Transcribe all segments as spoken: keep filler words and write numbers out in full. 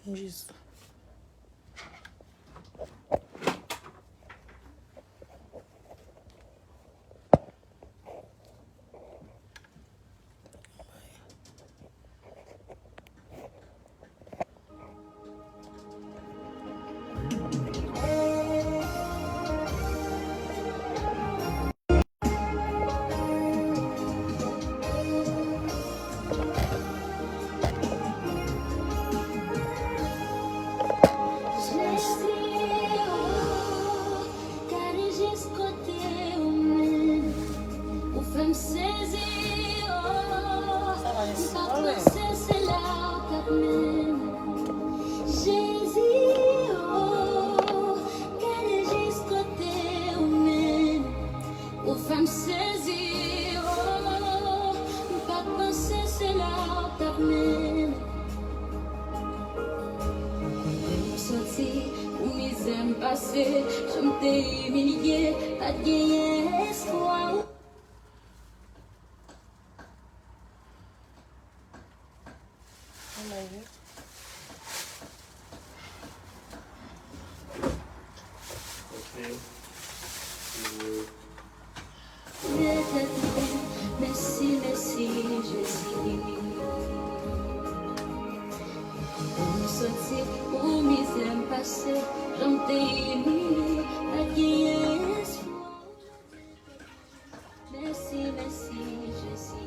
Jezi. Gade jis kote ou mennen m. Ou fè m sezi, oh. M pa t panse se la ou t ap mennen m. Jezi, oh, gade jis kote ou mennen m. Ou fè m sezi, oh. M pa t panse se la ou t ap mennen m. Kote m soti, pou mizè m pase, jan m te imilye, pa t genyen espwa. Ok. Mèsi, mèsi, Jezi. Pou m soti, pou mizè m pase, jan m te imilye, pa t genyen espwa. Mèsi, mèsi, Jezi.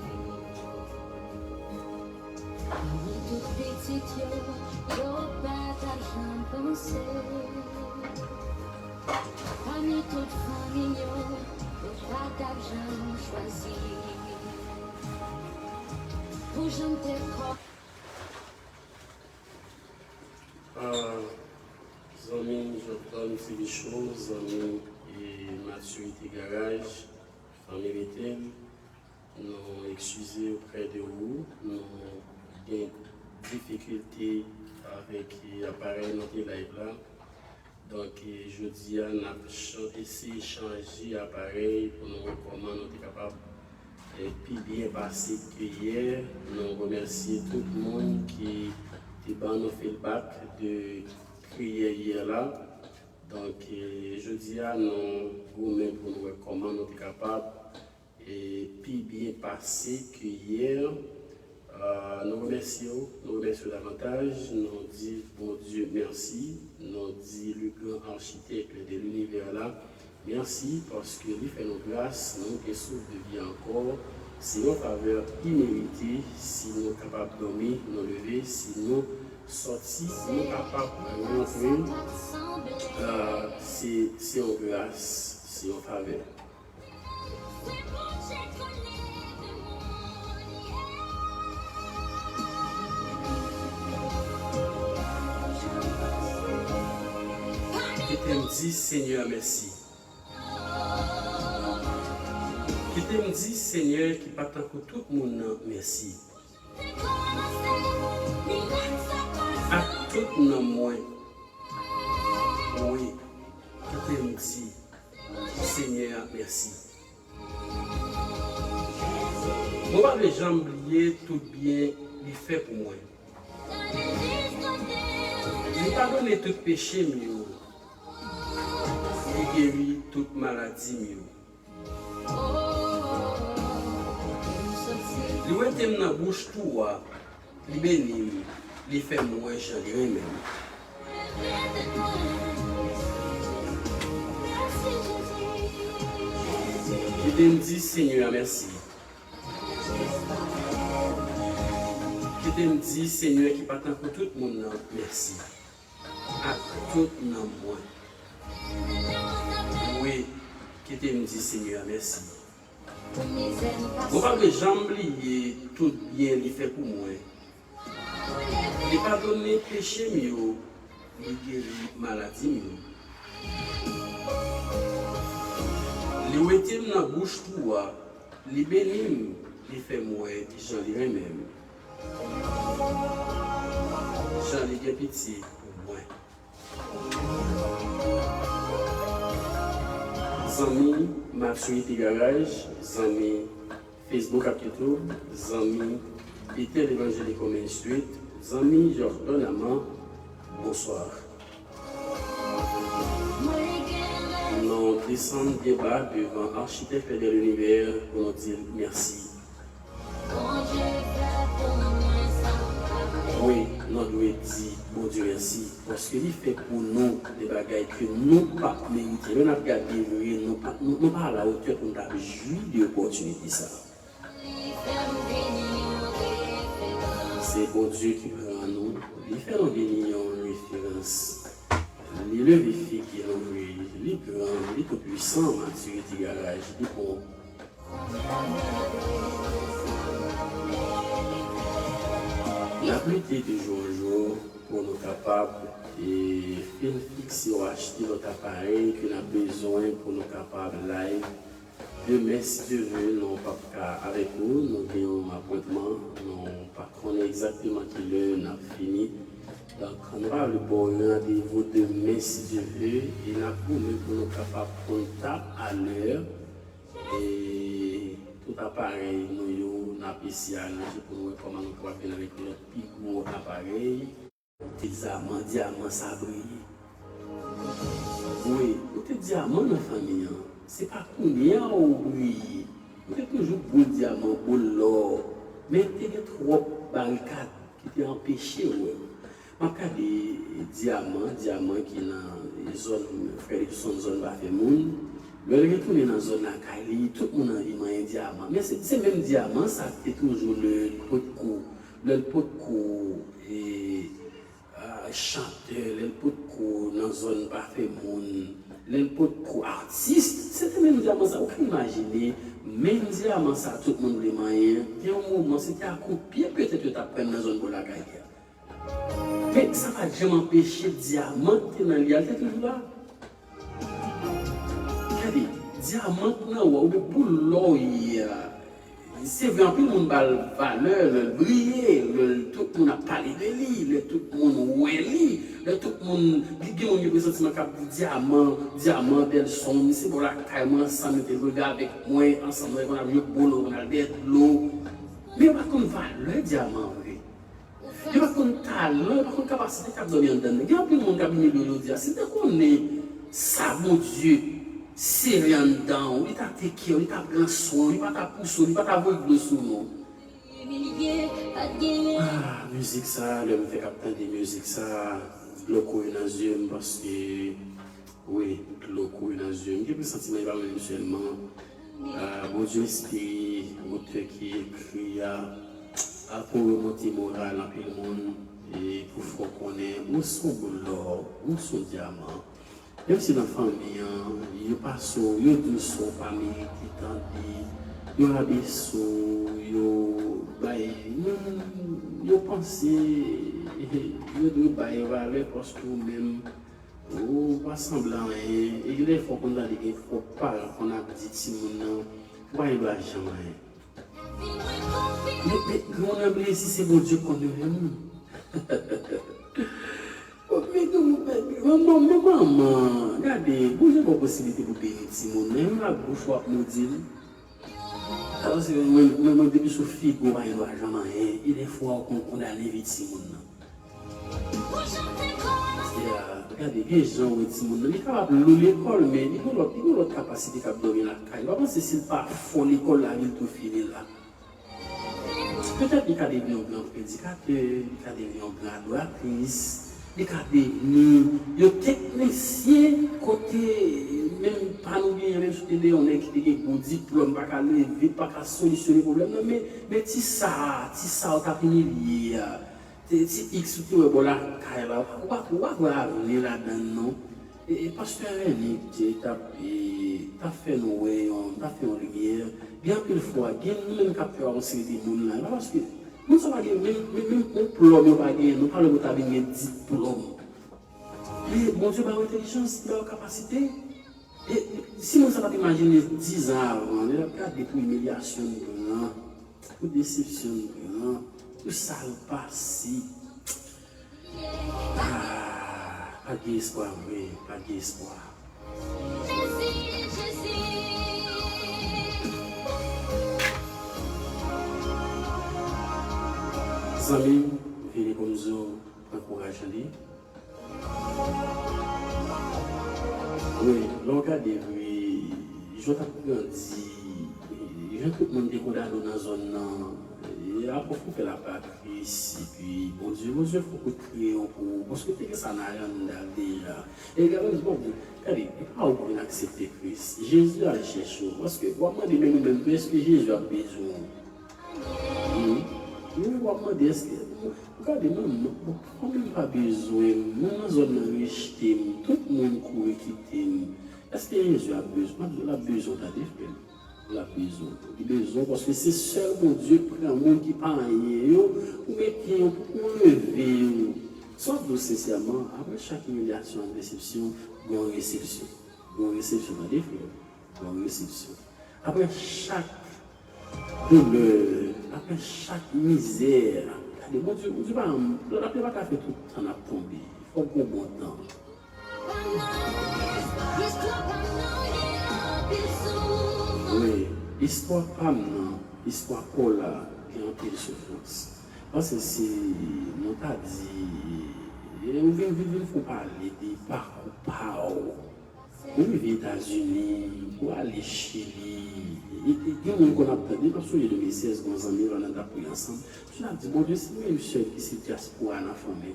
Pami tout pitit yo, yo pa t ap janm panse. Pami tout fanmi yo, yo pa t ap janm chwazi. Pou jan m te kò. Ah, zanmi Jordan T V Show, zanmi e Maturité Garage, fanmi Betel, nou eskize oprè de ou, nou gen difikilte avèk aparèy nou te live la. Donk, e, jodi a, n ap chan-, eseye chanje aparèy pou nou wè kòman nou te kapab, e, pi byen pase ke yè. Nou remèsye tout moun ki te ban nou feedback de priyè yè la. Donk, e, jodi a, nou goumen pou nou wè kòman nou te kapab e pi byen pase ke yè. Ah, nou remèsye w, nou remèsye w davantaj. Nou di Bondye mèsi. Nou di le grand architecte de l'univers la mèsi paske li fè nou gras, nou gen souf de vi ankò. Se yon favè imerite. Si nou kapab dòmi, nou leve. Si nou sòti, nou kapab rantre. Ah, se, se yon gras, se yon favè. Kite m di Senyè mèsi. Kite m di Senyè ki pa tankou tout moun nan mèsi. Ak tout nanm mwen. Wi, kite m di Senyè a mèsi. Mwen pa vle janm bliye tout byen li fè pou mwen. Li padone tout peche m yo. Li geri tout maladi m yo. Li wete m nan bouch twou a. Li beni m, li fè m wè jan li renmen m. Kite m di Senyè a mèsi. Kite m di Senyè ki pa tankou tout moun nan mèsi. Ak tout nanm mwen. Wi, kite m di Senyè a mèsi. Mwen pa vle janm bliye tout byen li fè pou mwen. Li padone peche m yo, li geri maladi m yo. Li wete m nan bouch twou a, li beni m, li fè m wè jan li renmen m. Jan li gen pitye pou mwen. Zanmi Maturity Garage, zanmi Facebook ak YouTube, zanmi Bethel Evangelical Ministry, zanmi Jordan Aman, Bonswa. Nou desann byen ba devan Architecte de l'univers pou nou di l mèsi. Wi, nou dwe di Bondye mèsi, paske li fè pou nou de bagay ke nou pa t merite. Lè n ap gade vre, nou pa, nou, nou pa alatè pou n t ap jwi de opòtinite sa a. Se Bondye ki pran nou, li fè nou vin yon referans. Li leve figi nou vre, li gran, li toupwisan, matirite garaj, li bon. N ap lite de jou an jou pou nou kapab, e, fin fikse ou achte lòt aparèy ke n ap bezwen pou nou kapab live. Demen, si Dye vle, nou p ap ka avèk ou, nou gen yon apwentman, nou pa konnen egzakteman ki lè n ap fini. Donk, nou pa vle ba w randevou demen, si Dye vle, e n ap goumen pou nou kapab konn tap alè. E tout aparèy nou yo, n ap eseye aranje pou nou wè kòman nou kapab vin avèk lòt pi gwo aparèy. Ou te dyaman, dyaman sa briye. Wi, ou te dyaman nan fanmi an. Se pa kounye a ou briye. Ou te toujou boul dyaman, boul lò. Men te gen twòp barikad ki te anpeche w wè. M ap gade dyaman, dyaman ki nan zòn frè Edson, zòn pa fè moun. Lè l retounen nan zòn lakay li, tout moun anvi manyen dyaman. Men se, se menm dyaman sa ki te toujou lè l potko, lè l potko, e, a, chantè, lè l potko nan zòn pa fè moun, lè l potko atis, se te menm dyaman sa. Ou ka imajine, menm dyaman sa tout moun vle manyen, gen yon moman se te a kout pye petèt yo t ap pran l nan zòn bò lakay li a. Men sa pa t janm anpeche dyaman ki te nan li a, li te toujou la. Gade, dyaman nan ou a, oubyen boul lò w ye a. Se vre, anpil moun ba l valè lè l briye, lè l, tout moun ap pale de li, lè tout moun wè li, lè tout moun, gen, gen moun gen presantiman k ap di dyaman, dyaman Delson, se bò lakay mwen ansanm yo te lwe avèk mwen, ansanm nou te konn ap jwe bolo, konn al dèyè dlo. Men yo pa t konn valè dyaman vre. Yo pa t konn talan, yo pa t konn kapasite k ap dòmi anndan l. Gen anpil moun k ap imilye w jodi a. Si l te konnen sa Bondye sere anndan w, li ta teke w, li ta pran swen w, li pa ta pouse w, li pa ta voye dlo sou non w. Ah, mizik sa, lè m fèk ap tande mizik sa, dlo kouri nan zye m paske Wi, dlo kouri nan zye m. M gen presantiman e pa mwen menm sèlman. Ah, Bondye enspire otè ki ekri a, a pou remonte moral anpil moun, e pou fè w konnen ou se yon boul lò, ou se yon dyaman. Menm si nan fanmi an, yo pase w, yo di w sa w pa merite tande, yo rabese w, yo bay, yo, yo panse, yo dwe bay valè paske ou menm, ou pa sanble anyen, e gen de fwa w konn tande gen twòp paran konn ap di timoun nan, ou pa gen dwa janm anyen. Men, men, gen moun nan bliye si se Bondye k konn yo menm. Men, men, men, men, men manman, gade, Bondye ba w posiblite pou beni timoun nan, menm ak bouch ou ap modi l. Alò, se mwen, mwen, mwen, depi sou figi w pa gen dwa janm anyen, e de fwa w konn kondane vi timoun nan. Ya, gade, gen jan w wè timoun nan, li kapab lou lekòl, men li gen lòt, li gen lòt kapasite k ap dòmi lakay. Pa panse si l pa fò lekòl la, li tou fini la. Petèt li ka devni yon gran predikatè, li ka devni yon gran adoratris, li ka devni yon teknisyen kote menm pa nou genyen, menm si w te deyò nèg ki te gen gwo diplòm, pa ka leve, pa ka solisyone pwoblèm nan, men, men ti sa, ti sa w t ap imilye a, ti, ti X ou te wè bò lakay la, ou pa, ou pa, ou pa wè avni ladan l non. E, e pastè René te, t ap, e, t ap fè nou wè yon, t ap fè yon limyè. Gen anpil fwa, gen nou menm k ap fè yon seri de moun la, e pa paske moun sa pa gen menm, menm, menm yon diplòm yo pa genyen, nou pa lè pou ta vin gen diplòm. Men Bondye ba yo entèlijans, li ba yo kapasite. E si moun sa pa t imajine dizan avan, lè l ap gade pou imilyasyon n pran, pou desepsyon n pran, pou sa l pase. Ah, pa t gen espwa vre, pa t gen espwa. Zanmi m, vini pou m di w, pran kouraj tande. Wi, lè w gade vre, jan w t ap grandi, jan tout moun te kondane w nan zòn nan, e, apre w fin fè lapatris, epi Bondye, Bondye fè w kout kreyon pou ou, paske te gen sa nan ajanda l deja. E gade, m di, Bondye, gade, e pa ou pou vin aksepte Kris. Jezi al chèche w, paske w ap mande menm ou menm tou, èske Jezi ap bezwen w? Wi. Wi, w ap mande, èske, gade, non, non, bon, fanmi m pa bezwen m, moun nan zòn nan rejte m, tout moun kouri kite m. Èske Jezi ap bezwen, m ap di w, l ap bezwen w, tande, frè m. L ap bezwen w. Li bezwen w, paske se sèl Bondye k pran moun ki pa anyen yo, pou mete yo, pou, pou leve yo. Sa w ap di w sensèman, apre chak imilyasyon ak desepsyon, gen yon resepsyon. Gen yon resepsyon, tande, frè m. Yon resepsyon. Apre chak doulè, apre chak mizè, gade, Bondye, Bondye pa, lapli pa ka fè tout tan n ap tonbe. Fòk gen yon bon tan. Wi, istwa pa m nan, istwa pa w la, gen anpil soufrans. Paske si nou ta di, e, ou vin, vin, vin fè w pale de pakou pa w. Ou rive Etazini, ou ale Chili. E, e, gen moun konn ap tande, m ap sonje de mil sèz, gen yon zanmi m, nou t ap priye ansanm. Misye t ap di, Bondye, si m gen yon sèl ki se dyaspora nan fanmi m.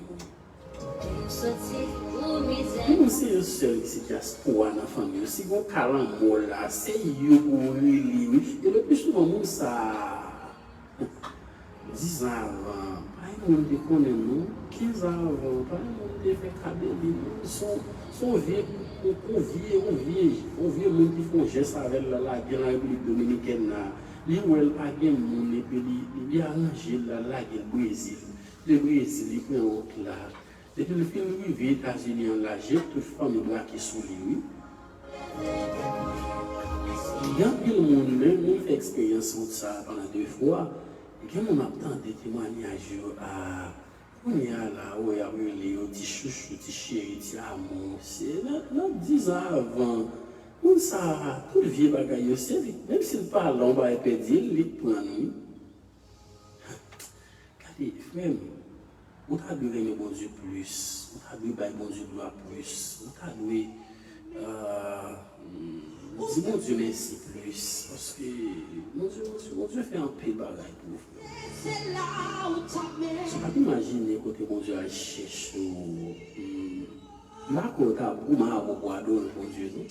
Si m se yon sèl ki se dyaspora nan fanmi m, si gen yon ka lanmò la, se yo pou w rele, wi. E le pli souvan, moun sa a, Dizan avan, pa gen moun te konnen m, non. Kenz an avan, pa gen moun te fè ka de li, non. Se yon, se yon vye, yon, yon vye, yon vye, yon vye moun ki fè yon jès avè l, l al lage l an Repiblik Dominikèn la. Li wè l pa gen moun, epi li, li, li aranje l, l al lage l Brezil. De Brezil, li pran wout la. Depi l fin rive Etazini an, l al jete tout fanmi brake sou li, wi. Gen anpil moun, menm moun fè eksperyans wout sa a pandan de fwa, gen moun ap tande temwanyaj yo, a, kounye a la, o, y ap rele yo ti chouchou, ti cheri, ti amou. Se nan, nan dizan avan, moun sa a, tout vye bagay yo, se li, menm si l pa la, yon bagay pèdi l, li k pran l, wi. Gade, frè m, ou ta dwe renmen Bondye plis, ou ta dwe bay Bondye glwa plis, ou ta dwe, euh, di Bondye mèsi plis, paske Bondye, Bondye, Bondye fè anpil bagay pou ou, frè m. Si w pa t imajine kote Bondye al chèche w, hmm, m pa kwè w ta goumen avè w pou adore Bondye, non.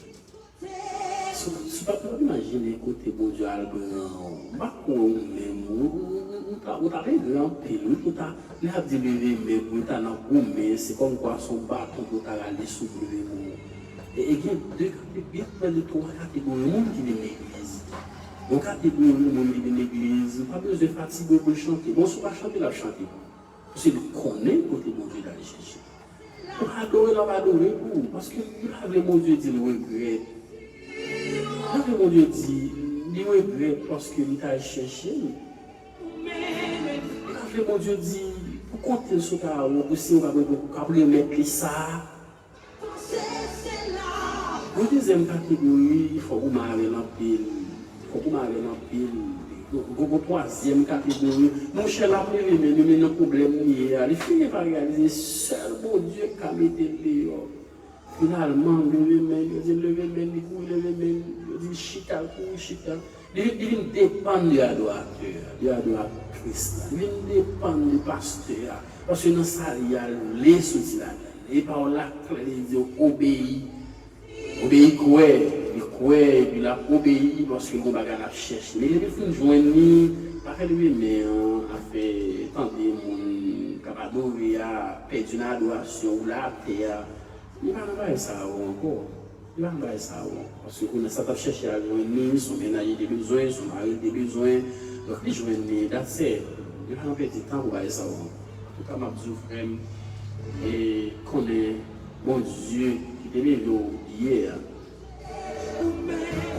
Si, si w pa t imajine kote Bondye al pran w, m pa kwè ou menm, ou, ou, ou, ou ta, ou ta regre anpil, wi, pou ta, lè y ap di leve men, pou w ta nan goumen, se kòmkwa se yon baton pou w ta rale sou pou leve men w. E, e gen de kate-, gen prè de twa kategori moun ki vin legliz. Yon kategori moun ki vin legliz, ou pa bezwen fatige w pou l chante. Bon, si w pa chante, l ap chante pou ou. Paske li konnen kote Bondye t al chèche. Ou adore l, l ap adore pou ou. Paske li pa vle Bondye di l regrèt. Li pa vle Bondye di li regrèt paske li t al chèche l. Li pa vle Bondye di pou konte l sou ta ou, pou si ou k ap, k ap remèt li sa. Yon dezyèm kategori, fòk ou mare l anpil. Fòk ou mare l anpil. Gon, gon, gon twazyèm kategori. Monchè, l ap leve men li, men nan pwoblèm li ye a. Li fini pa reyalize sèl Bondye k ka mete l deyò. Finalman, leve men, yo di l leve men, li kouri leve men, yo di l chita, l kouri chita. Li, li vin depann de adoratè a, de adoratris la. Li vin depann de pastè a. Paske nan sa li a, l vle soti ladan l. E pa w laklè, li di w obeyi. Obeyi kwè, li kwè, epi l ap obeyi, paske l gon bagay l ap chèche. Men lè li fin jwenn li, pa fè leve men an, ap fè tande moun k ap adore a, pèdi nan adorasyon, woule atè a. Li pa nan bagay sa yo ankò. Li pa nan bagay sa yo ankò. Paske kounye a sa t ap chèche al jwenn li, se yon mennaj li te bezwen, se yon mari li te bezwen. Donk li jwenn li, that's it. Li pa nan pèdi tan pou bagay sa yo ankò. Antouka, m ap di w, frè m, e konnen Bondye ki te leve w yè a,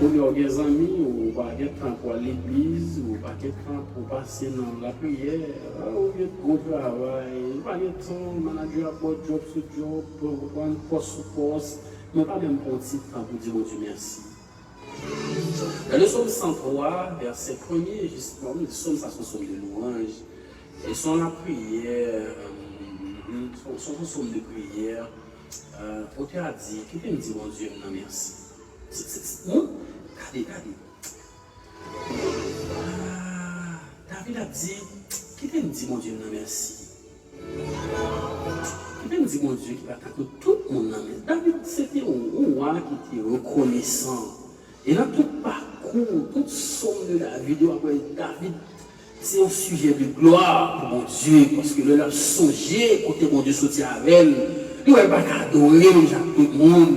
kounye a w gen zanmi, ou pa gen tan pou al legliz, ou pa gen tan pou pase nan lapriyè, a, ou gen gwo travay, ou pa gen tan, manadjè ap ba w djòb sou djòb, ou pran pòs sou pòs, men w pa menm pran yon ti tan pou di Bondye mèsi. Nan le Sòm san twa, vèsè premye jis, bon, Sòm sa se yon sòm de lwanj. E se yon lapriyè, euh, se yon, se yon sòm de priyè. Otè a di, kite m di Bondye m nan mèsi. Se, se, se, hmm? Gade, gade. Ah, David ap di, kite m di Bondye m nan mèsi. Kite m di Bondye ki pa tankou tout moun nan mèsi. David se te yon, yon wa ki te rekonesan. E nan tout pakou, tout sòm de David yo, w ap wè David se yon sijè de glwa pou Bondye, paske lè l ap sonje kote Bondye soti avè l, li wè l pa ka adore l menm jan ak tout moun,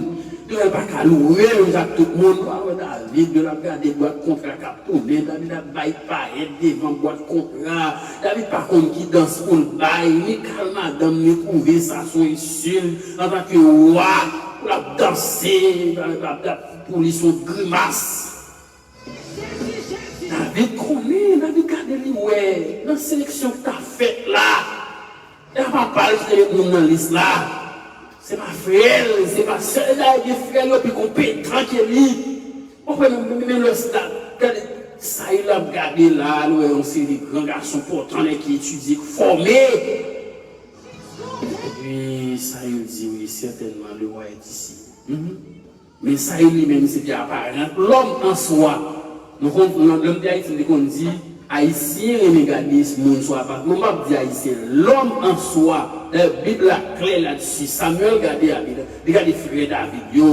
li wè l pa ka louwe l menm jan ak tout moun. W ap wè David, lè l ap gade bwat kontra k ap tounen, David ap bay payèt devan bwat kontra, David pa konn ki dans pou l bay, Mikal madanm li twouve sa se yon ensilt antanke wa, pou l ap danse, pou li se yon grimas. David konnen, David gade li wè nan seleksyon k ta fèt la, e a papa l ki te met moun nan lis la. Se pa frè l, se pa sè l, dayè gen frè l yo pi konpetan ke li. Ou konprann, men, men lè sa, gade, Sayil ap gade la, li wè yon seri de gran gason pòtan, nèg ki etidye, ki fòme. Epi Sayil di, wi, sètènman, le roi est ici. Mhm. Men Sayil li menm, se te aparan, lòm an swa. Nou konn, lè, lè m te Ayiti, m te konn di, Ayisyen renmen gade moun sou aparan. Mwen, m p ap di Ayisyen, lòm an swa. Dayè, Bib la klè ladsi. Samyèl gade David, li gade frè David yo,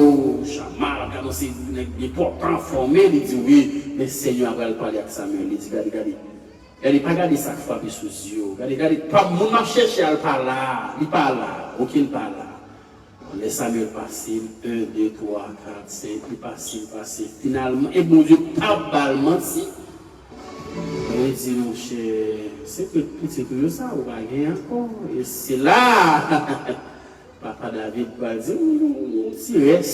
Chama, l ap gade yon seri de nèg enpòtan, fòme, li di, wi, men Senyè a pral pale ak Samyèl. Li di, gade, gade. Gade, pa gade sa k frape sou zye w. Gade, gade, pa, moun m ap chèche a, l pa la. Li pa la. Oke, l pa la. Lè Samyèl pase, en, de, twa, kat, senk, li pase, li pase. Finalman, e Bondye p ap ba l manti. Li di, monchè, se pitit ou yo sa, ou pa gen ankò. E se la, papa David pral di, yon, yon, yon ti rès,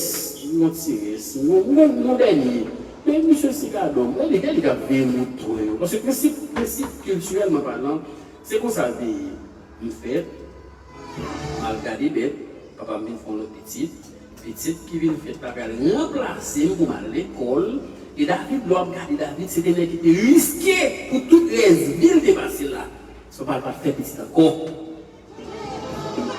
yon ti rès, yon, yon, yon dènye. Men misye se gadò, men li, li k ap veye mouton yo. Paske prensip, prensip kiltirèlman palan, se konsa l te ye. M fèt, m al gade bèt, papa m vin fè yon lòt pitit. Pitit ki vin fèt la pral ranplase m pou m al lekòl. E David, lè w ap gade David, se te nèg ki te riske pou tout rès vi l te pase la. San pa l pa t fè pitit ankò.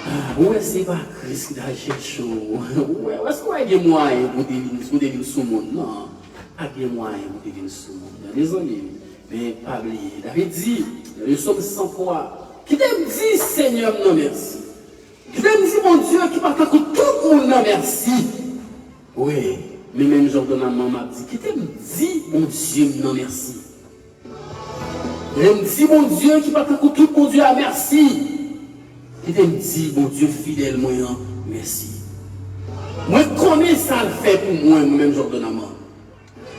Ah, ou wè se pa Kris ki t al chèche w. Ou wè, èske w wè gen mwayen pou w te vin, pou w te vin sou mòn nan? Pa gen mwayen pou w te vin sou mòn nan. Mezanmi, men pa bliye. David di, nan Sòm san twa, kite m di Senyè m nan mèsi. Kite m di Bondye ki pa tankou tout moun nan mèsi. Wi, men menm jan w nan manman ap di, kite m di Bondye m nan mèsi. Kite m di Bondye ki pa tankou tout bondye a mèsi. Kite m di Bondye fidèl mwen an mèsi. Mwen konnen sa l fè pou mwen, mwen menm Jordan Amand.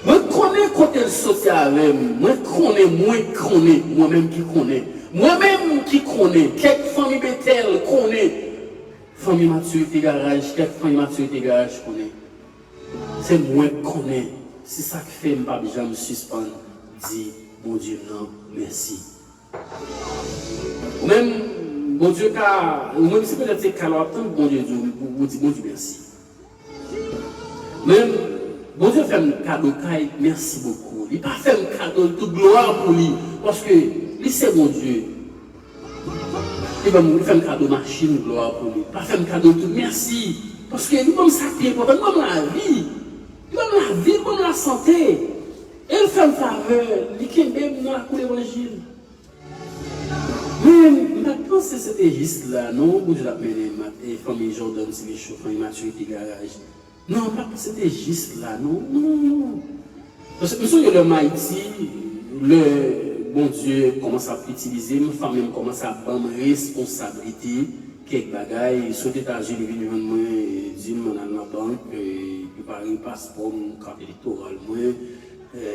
Mwen konnen kote l soti avè m. Mwen konnen, mwen konnen, mwen menm ki konnen. Mwen menm ki konnen. Kèk fanmi Betèl konnen. Fanmi Matirite Garaj, kèk fanmi Matirite Garaj konnen. Se mwen k konnen. Se sa k fè m p ap janm sispann di Bondye m nan mèsi. Ou menm, Bondye ka, ou menm si petèt se kado w ap tann, Bondye di w, ou, ou di Bondye mèsi. Men, Bondye fè m kado kay, mèsi bokou. Li pa fè m kado, tout glwa pou li, paske li se Bondye. Li ban m, li fè m kado machin, glwa pou li. Pa fè m kado tout, mèsi. Paske li ban m sa k pi enpòtan, li ban m lavi. Li ban m lavi, li ban m lasante. E l fè m favè, li kenbe m nan lakou levanjil. Men, m pa t panse se te jis la, non, Bondye t ap mennen m ak, e, fanmi Jordan Ti Michou, fanmi Matirite Garaj. Non, m pa t panse se te jis la, non, non, non. Paske m sonje lè m Ayiti, lè Bondye kòmanse ap itilize m, fanmi m kòmanse ap ban m responsablite, kèk bagay, sot Etazini vin jwenn mwen, e, di m ann al nan bank, e, prepare paspò m, kat elektoral mwen, e,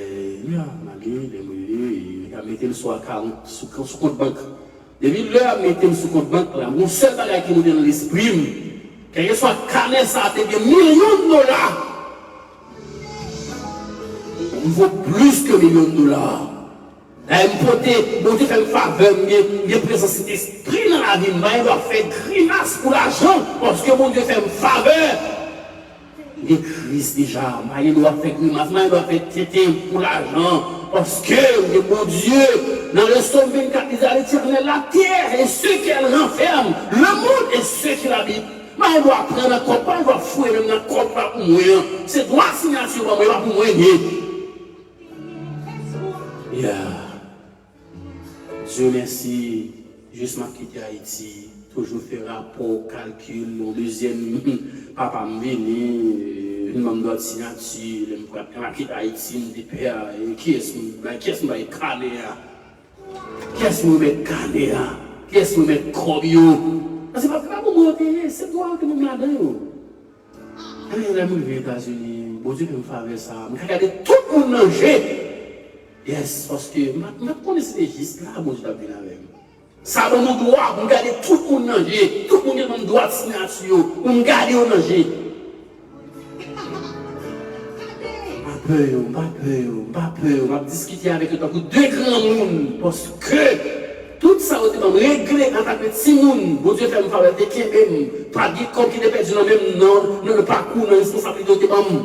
ya, m ale, lè m rive, e, y ap mete m sou akawont, sou, sou kont bank. Depi lè y ap mete m sou kont bank la, gon sèl bagay ki monte nan lespri m, kèlkeswa kanè sa a te gen milyon dola, m vo plis ke milyon dola. Dayè, m pote, Bondye fè m favè, m gen, m gen prezans Sentespri nan lavi m. M pa gen dwa fè grimas pou lajan, paske Bondye fè m favè. M gen Kris deja, m pa gen dwa fè grimas, m pa gen dwa fè tenten pou lajan. Paske ou gen Bondye. Nan le Psaume vingt-quatre, il dit, à l'Éternel, la terre et ce qu'elle renferme, le monde et ce qu'il habite. Pa gen dwa pran nan kòb, pa gen dwa foure menm nan kòb pa pou mwen an. Se dwa siyati yo ban mwen, pa pou mwen li ye. Yeah. Dieu merci, jis m ap kite Ayiti, toujou fè rapò, kalkil, yon dezyèm papa m vini, vin ban m dòt siyati, lè m pral kite Ayiti, m di pè, kiyès m bay, kiyès m bay kanè a? Kiyès m remèt kanè a? Kiyès m remèt kòb yo? Paske pa, pa pou mwen yo te ye, se dwa yo te ban m ladan yo. Anyen lè m rive Etazini, Bondye fè m favè sa a. M ka gade tout moun nan je. Yes, paske m pa, m pa t konnen si se jis la Bondye t ap vin avè m. Sa ban nou dwa pou m gade tout moun nan je. Tout moun gen ban m dwa siyati yo pou m gade yo nan je. M pa pè yo, m pa pè yo, m pa pè yo. M ap diskite avèk yo tankou de granmoun, paske tout sa yo te ban m regle antanke timoun, Bondye fè m favè, te kenbe m. Pa t gen kòb ki te pèdi nan men m nan, nan pakou, nan responsablite yo te ban m.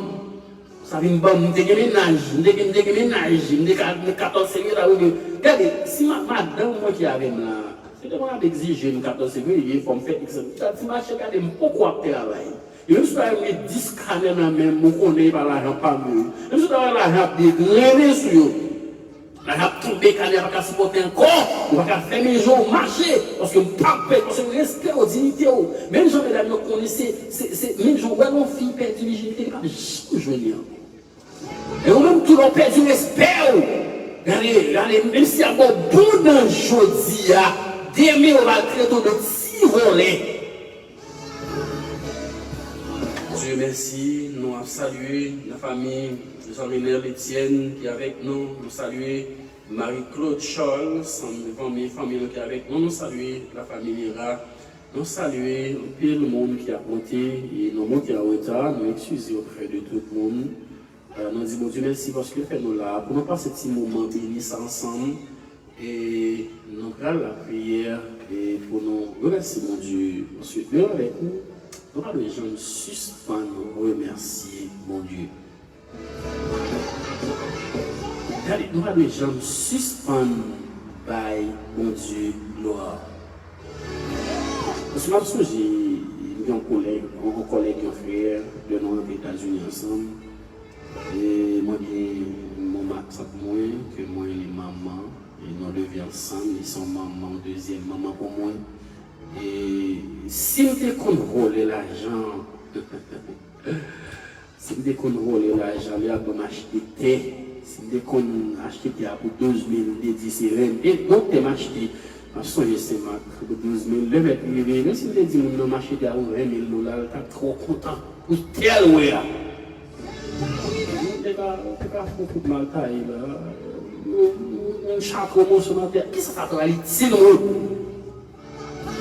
Sa vin ban m, m te gen mennaj, m te gen, m te gen mennaj, m te ka, m te katòz fevriye ta vle. Gade, si ma-, madanm mwen ki avè m la, se te mwen ap egzije m katòz fevriye, fò m fè X. Gade, ti mache gade, m poko ap travay. Yo menm si w ta wè m gen dis kanè nan men m, ou konnen e pa lajan pa m yo. Menm si w ta wè lajan ap degrennen sou yo. Lajan ap tonbe, kanè a pa ka sipòte ankò. Ou pa ka fèmen je w mache. Paske m pa pè, paske m respè w, diyite w. Menm jan medam yo konnen se, se, se, menm jan w wè lè yon fi pèdi vijinite, li p ap janm jwenn li ankò. E ou menm tou lè w pèdi respè w, gade, gade, menm si y ap ba w bon dan jodi a, demen yo va trete w de ti vòlè. Dieu merci, nou ap salye lafanmi Jean Renel Etienne ki avèk nou, nou salye Marie Claude Charles, fanmi, fanmi nou ki avèk nou, nou salye lafanmi Mira, nou salye anpil moun ki ap monte, e nou monte an reta, nou eskize oprè de tout moun. Euh, nou di Bondye mèsi paske l fè nou la pou nou pase ti moman beni sa ansanm. E nou pral lapriyè e pou nou remèsye Bondye. Paske menm avèk ou, nou pa dwe janm sispann remèsye Bondye. Gade, nou pa dwe janm sispann bay Bondye glwa. Paske m ap sonje, m gen yon kolèg, yon, yon kòlèg, yon frè, lè nou rantre Etazini ansanm. E mwen gen yon matant mwen, ke mwen rele manman, e nou leve ansanm, li se yon manman, yon dezyèm manman pou mwen. E si m te konn vòlè lajan, si m te konn vòlè lajan, li ap ban m achte tè, si m te konn achte tè a pou douz mil, m te di se ven, e bon tè m achte, m ap sonje Senmak, pou douz mil, lè mèt li rive, menm si m te di moun nan m achte tè a pou ven mil dola, l t ap twò kontan pou tè l wè a. Ou te ka, ou te ka fè yon kout mal taye la. Yon, yon, yon chak yon moso nan tè. Kisa sa pral itil mwen?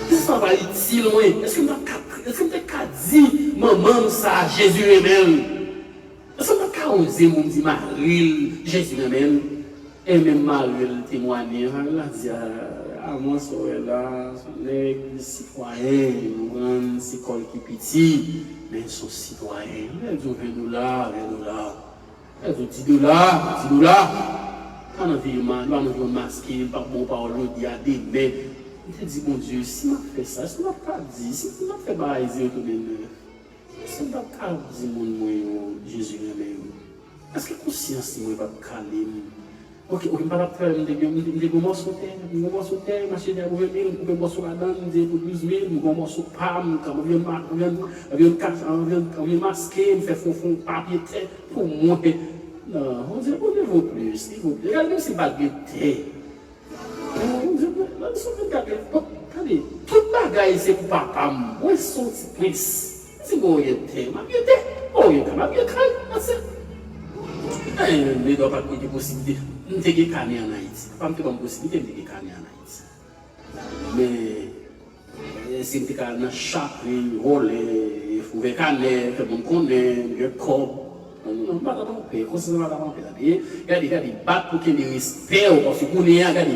Kisa sa pral itil mwen? Èske m t ap ka, èske m te ka di manman m sa, Jezi renmen l? Èske m t ap ka oze moun di mari l, Jezi renmen l? E menm mari l temwanye, mari l la di, a, a mwen sa w wè la, se yon nèg sitwayen, ou konprann, se kò l ki piti, men se yon sitwayen. Lè l di w ven dola, ven dola. Lè l di w di dola, di dola. Pa nan vye ma-, pa nan vye maske, l p ap ba w pawòl jodi a, demen. M te di Bondye, si m ap fè sa, èske m ap ka di, si m ap fè bagay zi retounen nan Èske m t ap ka di moun mwen yo, Jezi renmen yo? Èske konsyans mwen p ap kale m? Oke, oke, m pa t ap travay, m te gen, m te, m te gen yon mòso tè, m gen yon mòso tè, m achte tè a pou ven mil, m koupe mòso ladan l, m di pou douz mil, m gen yon mòso pa m, m vin ma-, m vin, m vin kas-, m vin, m vin maske, m fè fon, fon papye tè pou mwen. Non, Bondye, Bondye vo plis, li vo plis. Gade, menm si m pa t gen tè, Bondye, nan sou vennkat, bon, gade, tout bagay se pou papa m. Mwen se yon ti prens. Si mwen gen tè, m ap gen tè. Mwen gen kay, m ap gen kay. That's it. Men, men, men, pa t gen posiblite. M te gen kanè ann Ayiti. Papa m te ban m posiblite, m te gen kanè ann Ayiti. Men, E, si m te ka al nan chak ri, vòlè, e, ouvè kanè, fè moun konnen, m gen kòb. Non, non, non, m pa t ap anpè, konsyans mwen pa t ap anpè, tande. Gade, gade, bat pou kenbe respè w, paske kounye a, gade.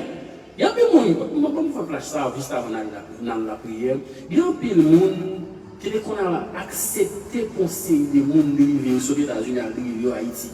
Gen anpil moun, mwen, mwen, mwen fè flash sa, jis avan n al la, n al lapriyè. Gen anpil moun ki te konn al aksepte konsèy de moun derive yo sot Etazini al derive yo Ayiti.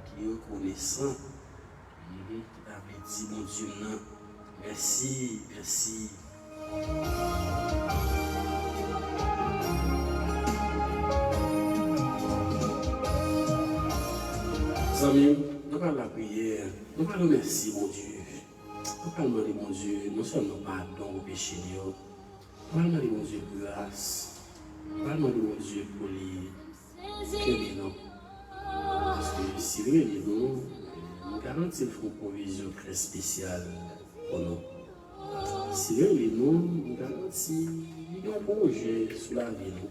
ki rekonesan. Mhm. Ki ta vle di, Bondye m nan, mèsi, mèsi. Zanmi m, nou pral lapriyè, nou pral remèsye Bondye. Nou pral mande Bondye non sèlman padon pou peche n yo, nou pral mande Bondye gras, nou pral mande Bondye pou li kenbe nou. Paske Si l rele nou, m garanti l fè yon pwovizyon trè espesyal pou nou. Si l rele nou, m garanti li gen yon pwojè sou lavi nou.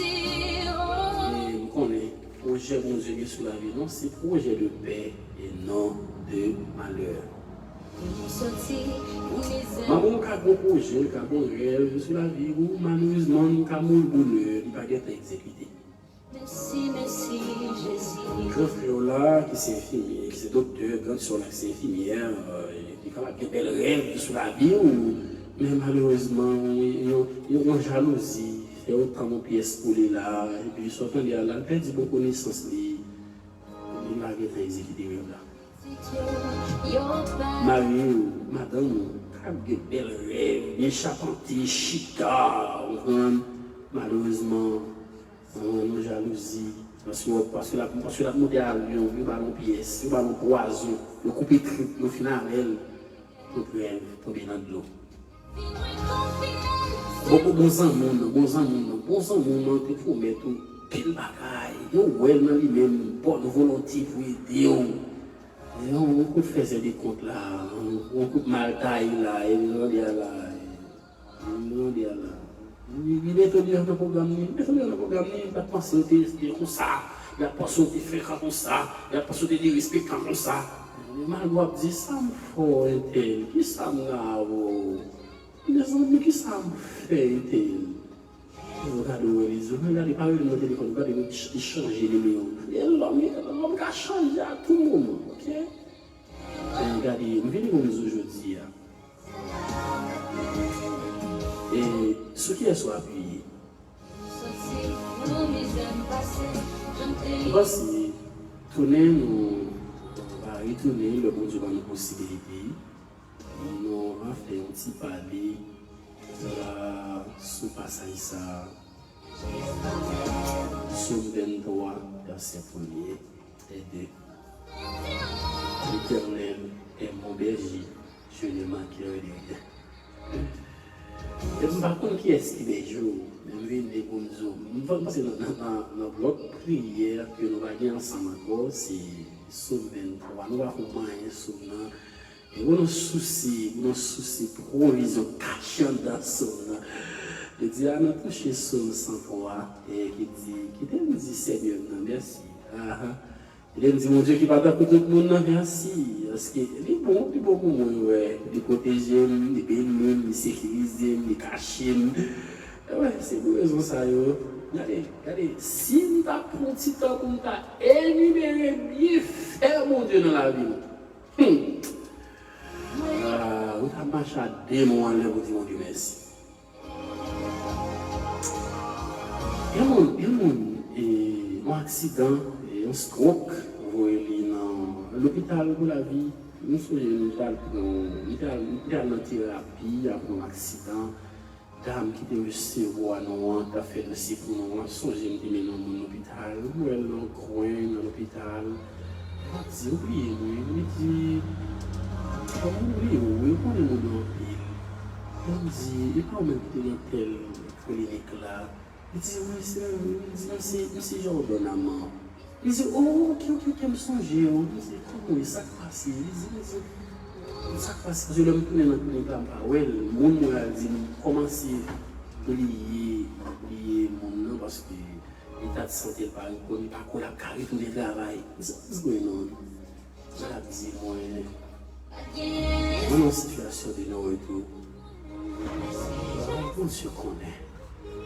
E m konnen pwojè Bondye gen sou lavi nou, se pwojè de pè e non de malè. Manman w ka gen yon pwojè, l ka gen yon rèv sou lavi w, malerezman, l ka mouri bonè, li pa gentan egzekite. Gran frè w la, ki se enfimyè, ki se doktè, gran sè w la, ki se enfimyè, li kapab gen bèl rèv sou lavi w, men malerezman, yon, yon, yon jalouzi fè yo tann yon pyès pou li la, epi sa w tande a la, l pèdi bon konesans li, li pa gentan egzekite rèv la. Mari w, madanm ou, k ap gen bèl rèv, byen chapante, chita, ou konprann? Malerezman, nan yon jalouzi, paske w, paske l ap, paske l ap monte avyon, yo ba l yon pyès, yo ba l yon pwazon, yo koupe trip, yo fin avè l, tout rèv tonbe nan dlo. Bon, bon, bon zanmi w nan, bon zanmi w nan, bon zanmi w nan te pwomèt ou pil bagay. Yo wè l nan li menm, bòn volonte pou ede w. Yon, yon kout fèzè de kont la, yon, yon kout mal taye la, e l rande a la, e l rande a la. Li, li mete w deyò nan pwogram li, li mete w deyò nan pwogram li, li pa t panse w te, te konsa, li pa t panse w te frekan konsa, li pa t panse w te derespektan konsa. Malgre w ap di, sa m fè w entèl, kisa m gen avè w? Mezanmi, kisa m fè entèl? Ou gade, ou wè li di, men gade, pa rele m nan telefòn, ou gade, li ch-, li chanje nimewo. E lòm, e lòm ka chanje a tou moman, oke? Men gade, m vini pou m di w jodi a. E sou kiyès ou apiye? M panse tounen nou va retounen lè Bondye ba nou posibilite. Nou va fè yon ti pale la sou pasaj sa a. Sòm venntwa, vèsè premye e de. L'Éternel est mon berger, je ne manquerai de rien. E m pa konn kiyès ki bèje w, men m vini pou m di w, m panse nan, nan, nan, nan blòk priyè ke nou va gen ansanm ankò, se Sòm venntwa. Nou va fè w manyen sòm nan. E pou nou sousi, pou nou sousi pwovizyon kache anndan sòm nan. Li di, ann touche sòm san twa, e ki di, kite m di Senyè m nan mèsi. Aha. Kite m di Bondye ki pa tankou tout moun nan mèsi. Paske li bon, li bon pou mwen, wi. Li pwoteje m, li beni m, li sekirize m, li kache m. E wi, se pou rezon sa yo. Gade, gade, si m ta pran ti tan pou m ta enimere byenfè Bondye nan lavi m. Hmm. Ah, ou ta mache a de men anlè pou di Bondye mèsi. Yon moun, yon moun, e, yon aksidan, e, yon stroke, voye li nan lopital pou lavi. M sonje m t al pran, m t al, m t al nan terapi apre yon aksidan. Dam ki te resevwa nou an, t ap fè dosye pou nou an, sonje m te mennen yon moun lopital, m wè l nan yon kwen nan lopital. M ap di, ou bliye mwen, li di, kòman m bliye w, wi, ou konnen moun yo anpil. Mwen di, e pa ou menm ki te nan tèl klinik la? Li di, wi, se mwen menm. Li di, non, se, se Jordan Aman. Li di, o, oke, oke, oke, m sonje w. M di, kòman w ye, sa k pase? Li di, li di, sa k pase? Paske lè m tounen nan klinik la, m pa wè l. Moun mwen al di m kòmanse bliye, bliye moun nan, paske eta de sante l pa reprann, li pa kwè l ap ka retounen travay. M di, what's going on? L ap di mwen, mwen nan yon sitiyasyon de non retou. Bondye konnen.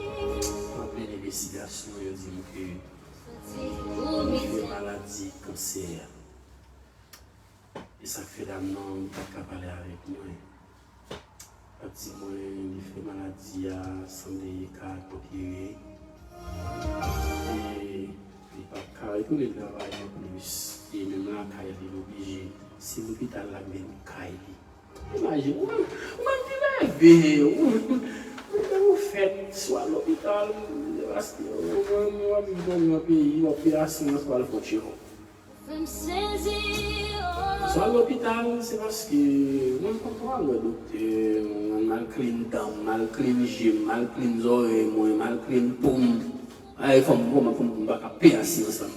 M ap mennen envestigasyon, yo di m ke li fè maladi kansè. E sa k fè dam nan, li pa t ka pale avèk mwen. L ap di mwen, li fè maladi a, sanble li ka konpire. E li pa t ka retounen travay non plis. E menm lakay li, li oblije, se lopital la k vin kay li. Imajine, ou menm, ou menm ki leve, ou, ou, ou fèt, swa lopital, paske ou, ou, ou ap viv nan yon peyi, w ap peye asirans pou al fè yon tchekòp. Swa lopital, se paske mwen konprann wè doktè, mwen mal klin dan m, mal klin je m, mal klin zòrèy mwen, mal klin po m. Ay, fò m, fò m, fò m, m pa ka peye asirans la, m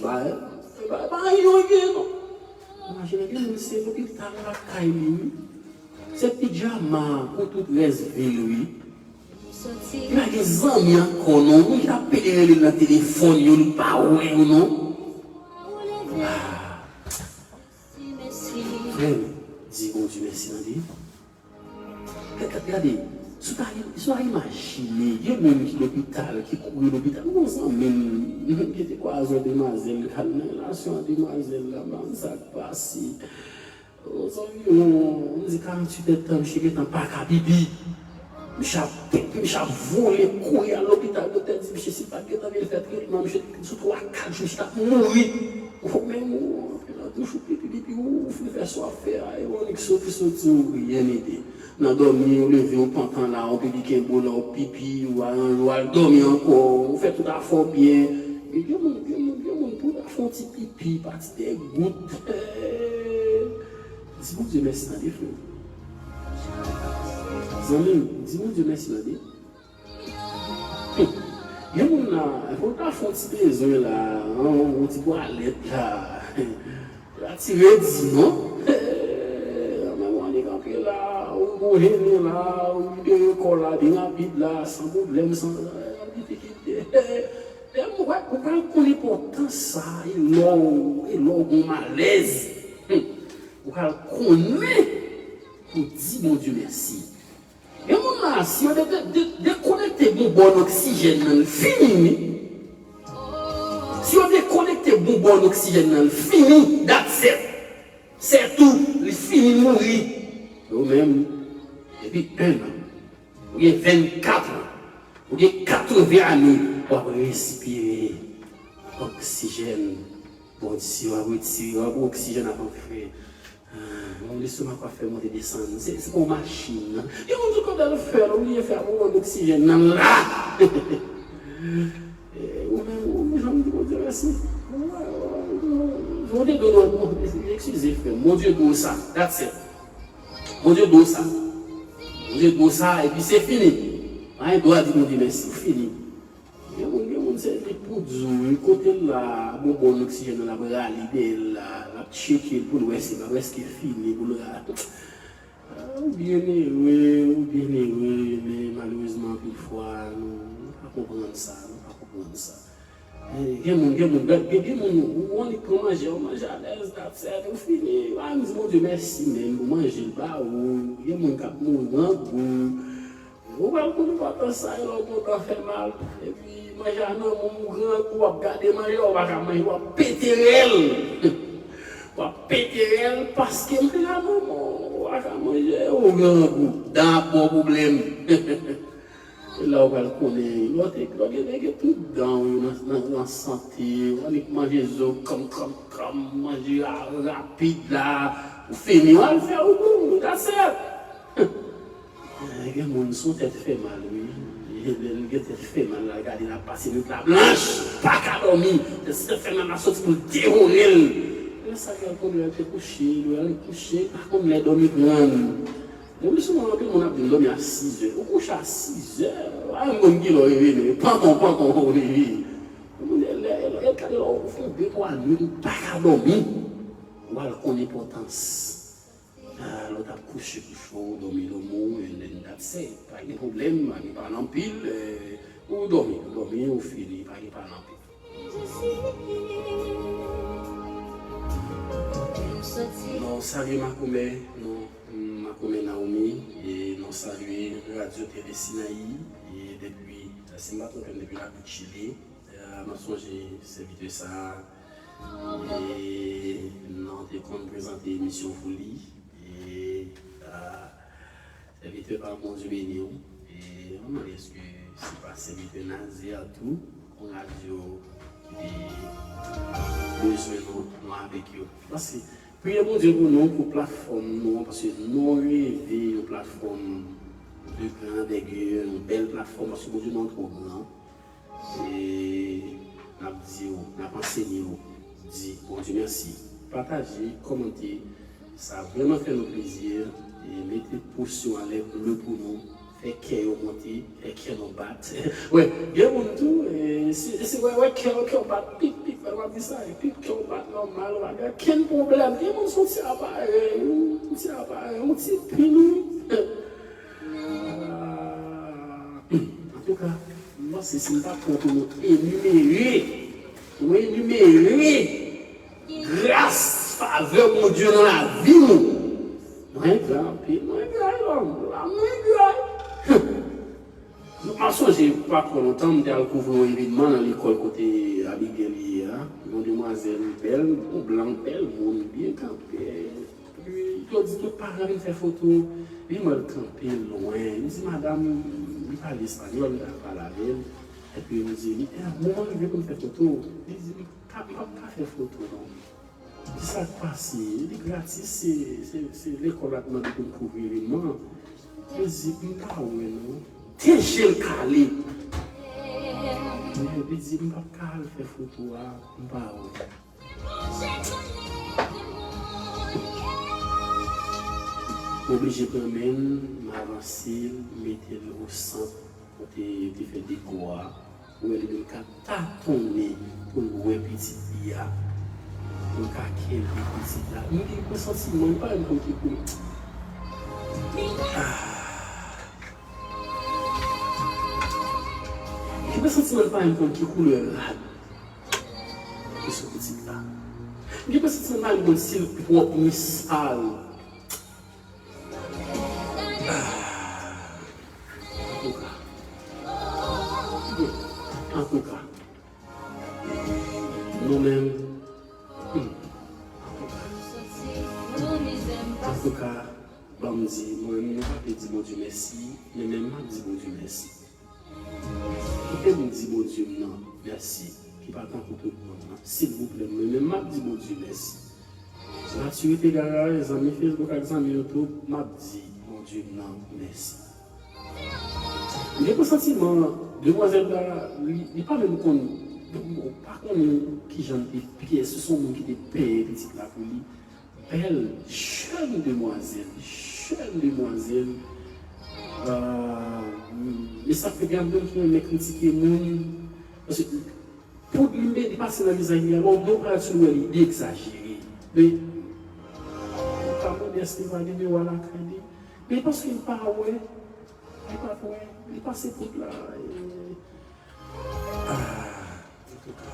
pa, Pa, pa anyen yo gen, non. Imajine, gen moun se lopital lakay li, wi. Se pijama pou tout rès vi l, wi. Li pa gen zanmi ankò, non. Moun ki t ap pede rele l nan telefòn yo, li pa wè yo, non. Ah. Frè m, di Bondye mèsi, tande. Gade, gade, si w ta, si w ta imajine, gen moun ki lopital, ki kouri lopital. Mwen gon zanmi m ki te kwaze yon demwazèl, li t al nan relasyon ak demwazèl la, ban sa k pase. Ozanviwon, m di karanntuit èdtan, misye gentan pa ka pipi. Misye ap pipi, misye ap vole, kouri al lopital, doktè di misye si l pa t gentan vin fè tretman, misye sou twa, kat jou, misye t ap mouri. Ou menm, ou, anpil an douch, ou pipi, pipi, ou, ou fin fè sa w ap fè a, e Monik soti, soti, ou rien n'était. Nan dòmi, ou leve, ou pantan la, ou pipi kenbe w la, ou pipi, ou al, ou al dòmi ankò, ou fè tout afè w byen. Men gen moun, gen moun, gen moun, pou w ta fè yon ti pipi, pati de gout. Di Bondye mèsi tande, frè m. Zanmi m, di Bondye mèsi tande. Gen moun la, fò w ta fè yon ti bezwen la, yon, yon ti bwalèt la. Pou l atire di non. Menm w annik kanpe la, ou gon jene la, ou libere kò la byen rapid la, san pwoblèm, san difikilte. Lè m wè, ou pral konn enpòtans sa, e lè w, e lè w gon malèz. Ou pral konnen pou di Bondye mèsi. Gen moun la, si yo de, de, de, dekonekte boubòn oksijèn nan, l fini, wi. Si yo dekonekte boubòn oksijèn nan, l fini, that's it. Se tou, li fini, mouri. Ou menm, depi en an, ou gen vennkat an, ou gen katreven ane, w ap respire oksijèn. Bondye, w ap retire, w ap oksijèn ap antre. Ah, yon lestomak w ap fè monte desann. Se, se pa yon machin, non. Gen moun tou kontan l fè l, oblije fè a pou wòl oksijèn nan la. Eh, ou menm, ou janm di Bondye mèsi. Ou te dwe, eskize frè m. Bondye dwe w sa. That's it. Bondye dwe w sa. Bondye dwe w sa, epi se fini. Pa gen dwa di Bondye mèsi. Fini. Gen moun, gen moun se li pou di w, wi, kote l la, bonbòn oksijèn nan l ap rale dèyè l la, l ap tcheke l pou l wè si l pa prèske fini pou l ra-, ah, ou byen ere, ou byen ere, men malerezman, anpil fwa, nou, nou pa konprann sa, nou pa konprann sa. Eh, gen moun, gen moun, gen, gen moun, ou annik pran manje, ou manje alèz, that's it, ou fini, ou pa menm di Bondye mèsi, menm, ou manje l ba ou, gen moun k ap mouri grangou. Ou pral konn enpòtans sa, e lè w kontan fè mal. Epi manje a nan men w, grangou, w ap gade manje a, w pa ka manje, w ap pete rèl. W ap pete rèl paske manje a nan men w, w pa ka manje, ou grangou. Dan ap ba w pwoblèm. E la w pral konnen, lè w te, lè w gen, gen tout dan w yo nan, nan, nan sante, w annik manje zo, kranm, kranm, kranm, manje a rapid la, ou fini, w al fè ou kou, that's it. Eh, gen moun sou tèt fè mal, wi. Lè l gen tèt fè mal la, gade l ap pase nwit la blanch, pa ka dòmi. Tèt fè mal la soti pou l devore l. Lè sa gen konnen l te kouche, l al kouche, pa konn lè dòmi pran l. Depi souvan, anpil moun ap di m dòmi a sizè. Ou kouche a sizè, a yon moun ki lè w reve, men panton, panton, ou reve. Moun lè, lè, lè, gade lè w fè de twa nwit, ou pa ka dòmi. Ou al konn enpòtans. Ah, lè w t ap kouche, kouche, ou dòmi, dòmi w, and then that's it. Pa gen pwoblèm, pa gen pale anpil, eh, ou dòmi, ou dòmi, ou fini, pa gen pale anpil. Nou salye makomè, nou, makomè Naomi, e nou salye Radyo Tele Sinayi, e depi, si m pa twonpe m, depi Lakou Chili, eh, m ap sonje sèvitè sa a, e nou te konn prezante emisyon pou li, e, ah, sèvitè pa m, Bondye beni w. E, mwen mande èske se pa sèvitè Nazer tou, yon radyo ki te bezwen nou, nou avèk yo. Paske, priye Bondye pou nou, pou platfòm nou an, paske nou reve yon platfòm de gran anvègi, yon bèl platfòm, paske Bondye nou an twò gran. E n ap di w, n ap ansenye w, di Bondye mèsi. Pataje, kòmante, sa vrèman fè nou plezi. E mete pous yo anlè ble pou nou, fè kè yo monte, fè kè nou bat. Wè, gen moun tou, e, si, si wè, wè kè, kè w bat, pip, pip, Ap di sa, epi kè w bat nòmal, w pa gen kenn pwoblèm. Gen moun se yon ti aparèy, yon ti aparèy, yon ti pil, wi. Ah, antouka, m panse si m ta pran pou nou enimere, nou enimere gras, favè Bondye nan lavi nou, nou engra anpil, nou engra, lòm, la, nou engra. Nou pa sonje, pa twò lontan, m te al kouvri yon evenman nan lekòl kote Abigail ye a. Yon demwazèl bèl, yon blan bèl moun, byen kanpe. Epi, yo di tout paran vin fè foto. Epi m wè l kanpe lwen. M di, "Madanm," li pale espanyòl, m t ap pale avè l. Epi m di, "Li, e, moman rive pou n fè foto." Li di, "M pa, m p ap ka fè foto, non." Di sa k pase, li gratis, se, se, se lekòl la t mande pou n kouvri evenman an. Li di, "M pa wè non." Te je l kale. Li di, "M p ap ka al fè foto a, m pa wè." M oblije pran men l, m avanse l, m mete l o sant kote yo te fè deko a. Ou wè li menm k ap tatonnen pou l wè pitit li a, pou l ka kenbe pitit la. M gen presantiman, li pa menm konn ki koulè. Ah. M gen presantiman li pa menm konn ki koulè rad ki sou pitit la. M gen presantiman li pa menm konn si l pwòp ni sal. Ah. Antouka. Antouka. Nou menm. Hmm. Antouka. Antouka, ban m di, mwen menm, mwen pa vle di Bondye mèsi, men menm m ap di Bondye mèsi. Kite m di Bondye m nan mèsi, ki pa tankou tout moun nan. Silvouplè, mwen menm m ap di Bondye mèsi. Maturité Garage, zanmi Facebook ak zanmi YouTube, m ap di Bondye m nan mèsi. M gen presantiman, demwazèl la, li, li pa menm konn, ou pa konnen kijan l te pyès, se yon moun ki te penyen pitit la pou li. Bèl, jèn demwazèl, jèn demwazèl. Ah, e sa k fè gen anpil ki renmen kritike moun. Paske poud li mete, li pase nan vizaj li a, lè w gen yon bagay sou l, wè li egzajere. Men, ou ka mande èske li pa gen miwa lakay li. Men paske l pa wè, li pa t wè, li pase poud la, e, ah, antouka.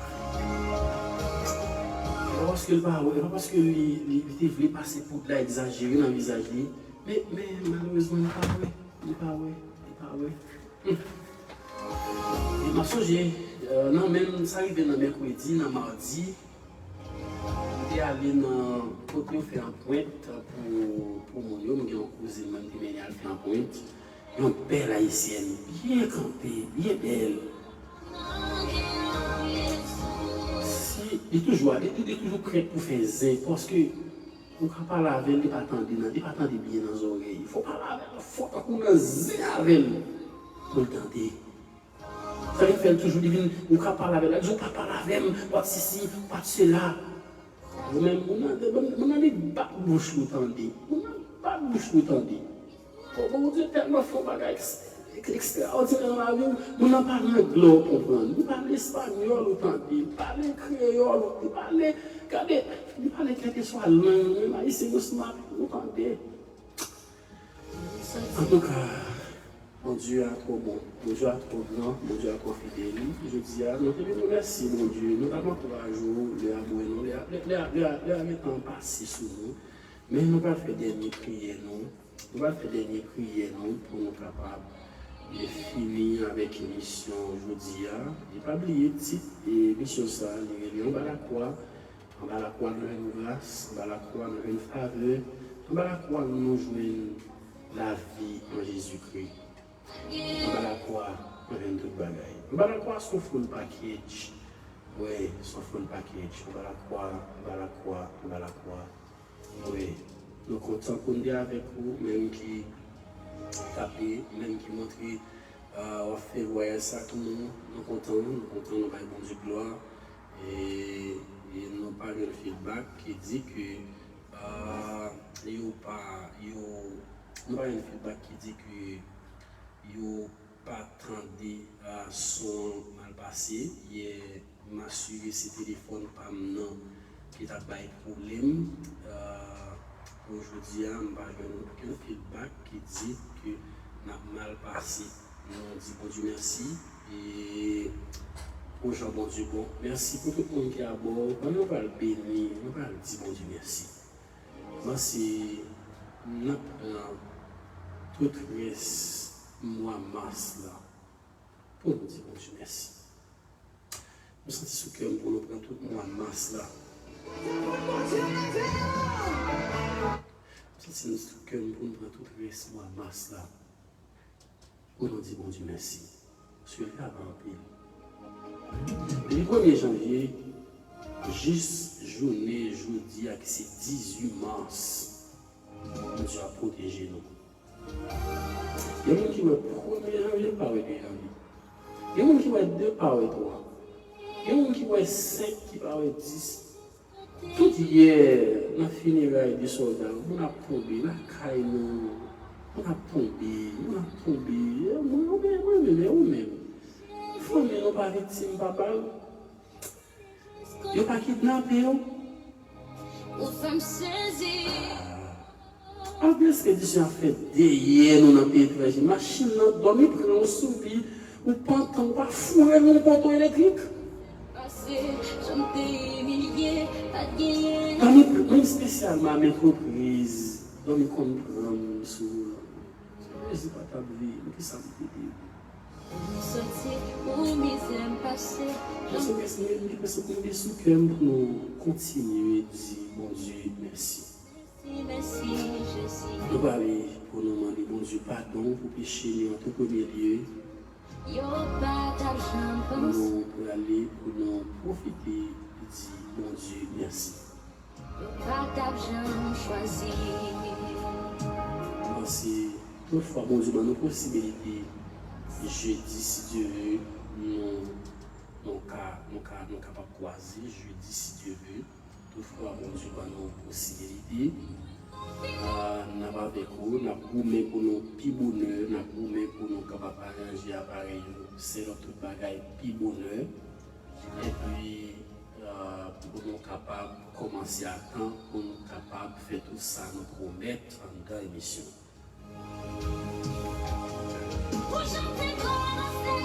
E pa paske l pa wè, e pa paske li, li, li te vle pase poud la egzajere nan vizaj li. Men, men, malerezman, li pa wè, li pa wè, li pa wè. Hmm. E m ap sonje, euh, nan menm, sa rive nan mèkredi, nan madi, m te ale nan kote yo fè anprent pou, pou moun yo. M gen yon kouzin mwen, m te mennen al fè anprent. Yon bèl ayisyèn, byen kanpe, byen bèl. Si, li toujou, li, li, li toujou prèt pou fè zen, paske ou ka pale avè l, li pa tande nan, li pa tande byen nan zòrèy. Fò w pale avè l fò, tankou nan zen avè l, pou l tande. Sa vin fè l toujou, li vin, ou ka pale avè l, l ap di, "Ou pa pale avè m, w ap sesi, w ap sela." Ou menm, moun nan, moun nan, li bat bouch li, w tande. Moun nan bat bouch li, w tande. Bon, Bondye tèlman fè yon bagay eks-, ekstraòdinè nan lavi w, moun nan pale anglè, w konprann. Li pale espanyòl, ou tande. Li pale kreyòl, li pale, gade, li pale kèlkeswa lang, menm ayisyen yo smart, ou tande. Antouka, Bondye a twò bon, Bondye a twò gran, Bondye a twò fidèl. Jodi a, nou te vin remèsye Bondye, nou t ap ankouraje w, lè a bwè nou, lè a, lè, lè a, lè a, lè a gentan pase sou nou. Men nou pral fè dènye priyè nou. Nou pral fè dènye priyè nou pou nou kapab, e, fini avèk emisyon jodi a. E pa bliye tit, e, emisyon sa a, li rele Anba Lakwa. Anba lakwa nou jwenn gras, anba lakwa nou jwenn favè, anba lakwa nou jwenn lavi an Jezikri. Anba lakwa nou jwenn tout bagay. Anba lakwa se yon full package. Wi, se yon full package. Anba lakwa, anba lakwa, anba lakwa. Wi, nou kontan pou n te avèk ou, menm ki tape, menm ki montre, ah, w ap fè vwayaj sa ak nou. Nou kontan, nou kontan, nou bay Bondye glwa. E, e nou pa jwenn feedback ki di ke, ah, yo pa, yo, nou pa jwenn feedback ki di ke yo pa tande, ah, son an mal pase. Yè, M asire se telefòn pa m nan ki t ap bay pwoblèm. Euh, pou jodi a, m pa jwenn okenn feedback ki di ke n ap mal pase. Nou di Bondye mèsi. E pou jan Bondye bon. Mèsi pou tout moun ki abò. Pandan nou pral beni, nou pral di Bondye mèsi. Mwen se n ap pran tout rès mwa mas la pou nou di Bondye mèsi. M santi sou kè m pou nou pran tout mwa mas la. M santi sou kè m pou nou pran tout rès mwa mas la. Pou nou di Bondye mèsi. Sou li ava anpil. Depi premye janvye jis jounen jodi a ki se dizuit mas, Bondye ap pwoteje nou. Gen moun ki wè premye janvye pa wè de janvye. Gen moun ki wè de pa wè twa. Gen moun ki wè senk ki pa wè dis. Tout yè, nan fineray de sòlda yo, moun ap tonbe lakay nou. Moun ap tonbe, moun ap tonbe. Mwen, mwen, mwen menm, e ou menm? Fanmi nou pa viktim, papa. Yo pa kidnape yo. Ou fè m sezi. Anplis ke disyon ap fèt dèyè nou nan peyi etranje. Machin nan dòmi pran w sou li, ou pantan, ou pa foure l nan poto elektrik. Pase, jan m te imilye, pa t genyen. Dòmi, menm espesyalman antrepriz, dòmi konn pran m sou, sou mezi pa t ap veye m, kisa m te di? Ou soti, ou mizè m pase. Mwen se mèsi, mwen te panse pou mete sou kè m pou nou kontinye di Bondye mèsi. Mèsi, mèsi, Jezi. Nou prale pou nou mande Bondye padon pou peche nou an tou premye lye. Yo pa t ap janm panse. Nou prale pou nou pwofite di Bondye mèsi. Yo pa t ap janm chwazi. Mèsi. Lòt fwa, Bondye ban nou posibilite jedi, si Dye ve, nou, nou ka, nou ka, nou kapab kwaze jedi, si Dye ve. Toutfwa, Bondye ban nou posibilite. Ah, n ap avèk ou, n ap goumen pou nou pi bonè, n ap goumen pou nou kapab aranje aparèy yo, sèl tout bagay pi bonè. Epi, ah, pou nou kapab kòmanse a tan, pou nou kapab fè tout sa nou pwomèt anndan emisyon. Pou jan te kòmanse,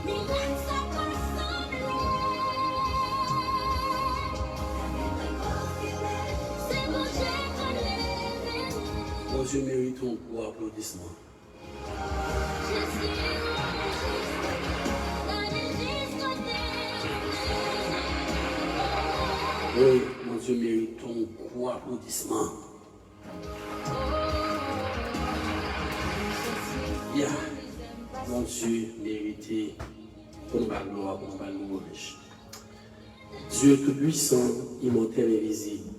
mirak sa pa sanble. Se Bondye k leve nou. Bondye merite yon gwo aplodisman. Jezi, gade jis kote nou mennen. Wi, Bondye merite yon gwo aplodisman. Yeah. Bondye merite pou nou ba l glwa, pou nou ba l lwanj. Dieu tout-puissant, immortel, invisible,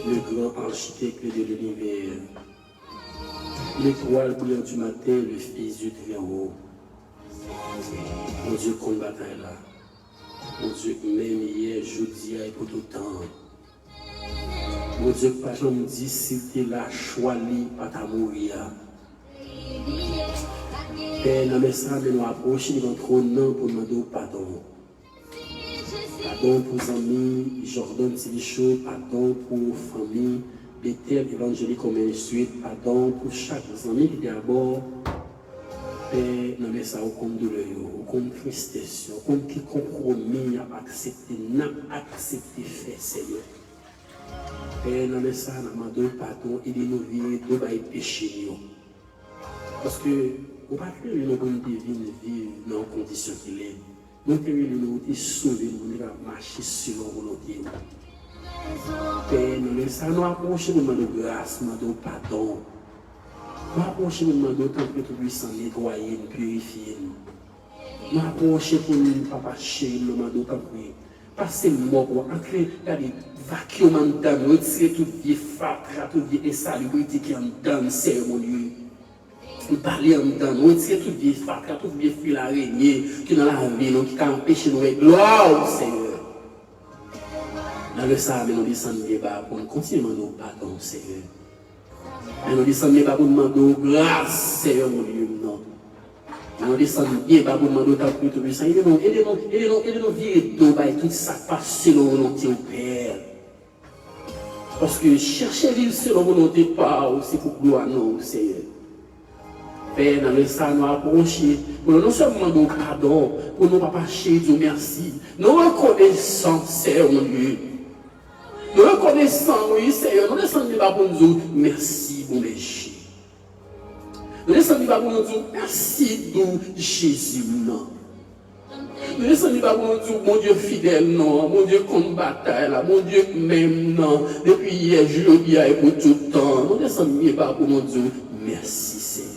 le grand architecte de l'univers, l'étoile brillante du matin, le Fils du Très-Haut. Bondye konn batay la. Bondye k menm yè, jodi a, e pou tout tan. Bondye k pa janm di si l te la, chwa li pa ta mouri a. Pè, nan lè sa a, men nou apwoche devan twòn nan pou n mande w padon. Padon pou zanmi Jordan Tilicho, padon pou fanmi Bethel Evangelical Ministry, padon pou chak zanmi ki te abò. Pè, nan lè sa a, ou konn doulè yo, ou konn tristès yo, ou konn ki konpwomi y ap aksepte, n ap aksepte fè, Senyè. Pè, nan lè sa a, n ap mande w padon, ede nou vire do bay peche n yo. Paske ou pa t rele nou pou n te vin viv nan yon kondisyon ki lèd. Nou te rele nou, ou te sove nou pou nou te ka mache selon volonte w. Pè, nan lè sa a, nou apwoche pou n mande w gras, mande w padon. Nou apwoche pou n mande w, tanpri, Toupwisan, netwaye n, pirifye n. Nou apwoche pou n, papa cheri, nou mande w, tanpri, pase mòg ou, antre, gade, vakyòm anndan n, retire tout vye fatra, tout vye ensalibrite ki anndan n, Senyè mon Dye. Bale anndan nou, retire tout vye fatra, tout vye fil arenye ki nan lavi nou, ki ka anpeche nou wè glwa w, Senyè. Nan lè sa a, men nou desann byen ba pou n kontinye mande w padon, Senyè. Men nou desann byen ba pou n mande w gras, Senyè, mon Dye m nan. Nou desann byen ba pou n mande w tanpri Toupisan, ede nou, ede nou, ede nou, ede nou vire do bay tout sa k pa selon volonte w, Pè. Paske chèche viv selon volonte pa w, se pou glwa non w, Seyè. Pè, nan lè sa a, nou apwoche pou nou non sèlman mande w padon, pou nou, Papa cheri, di w mèsi. Nou rekonesan, Seyè Bondye. Nou rekonesan, wi, Seyè. Nou desann pi ba pou n di w mèsi, Bon Bèje. Nou desann pi ba pou nou di w mèsi, dou Jezi m nan. Nou desann pi ba pou nou di w Bondye fidèl nan, Bondye konn batay la, Bondye k menm nan, depi yè, jodi a, e pou tout tan. Nou desann pi ba pou nou di w mèsi, Seyè.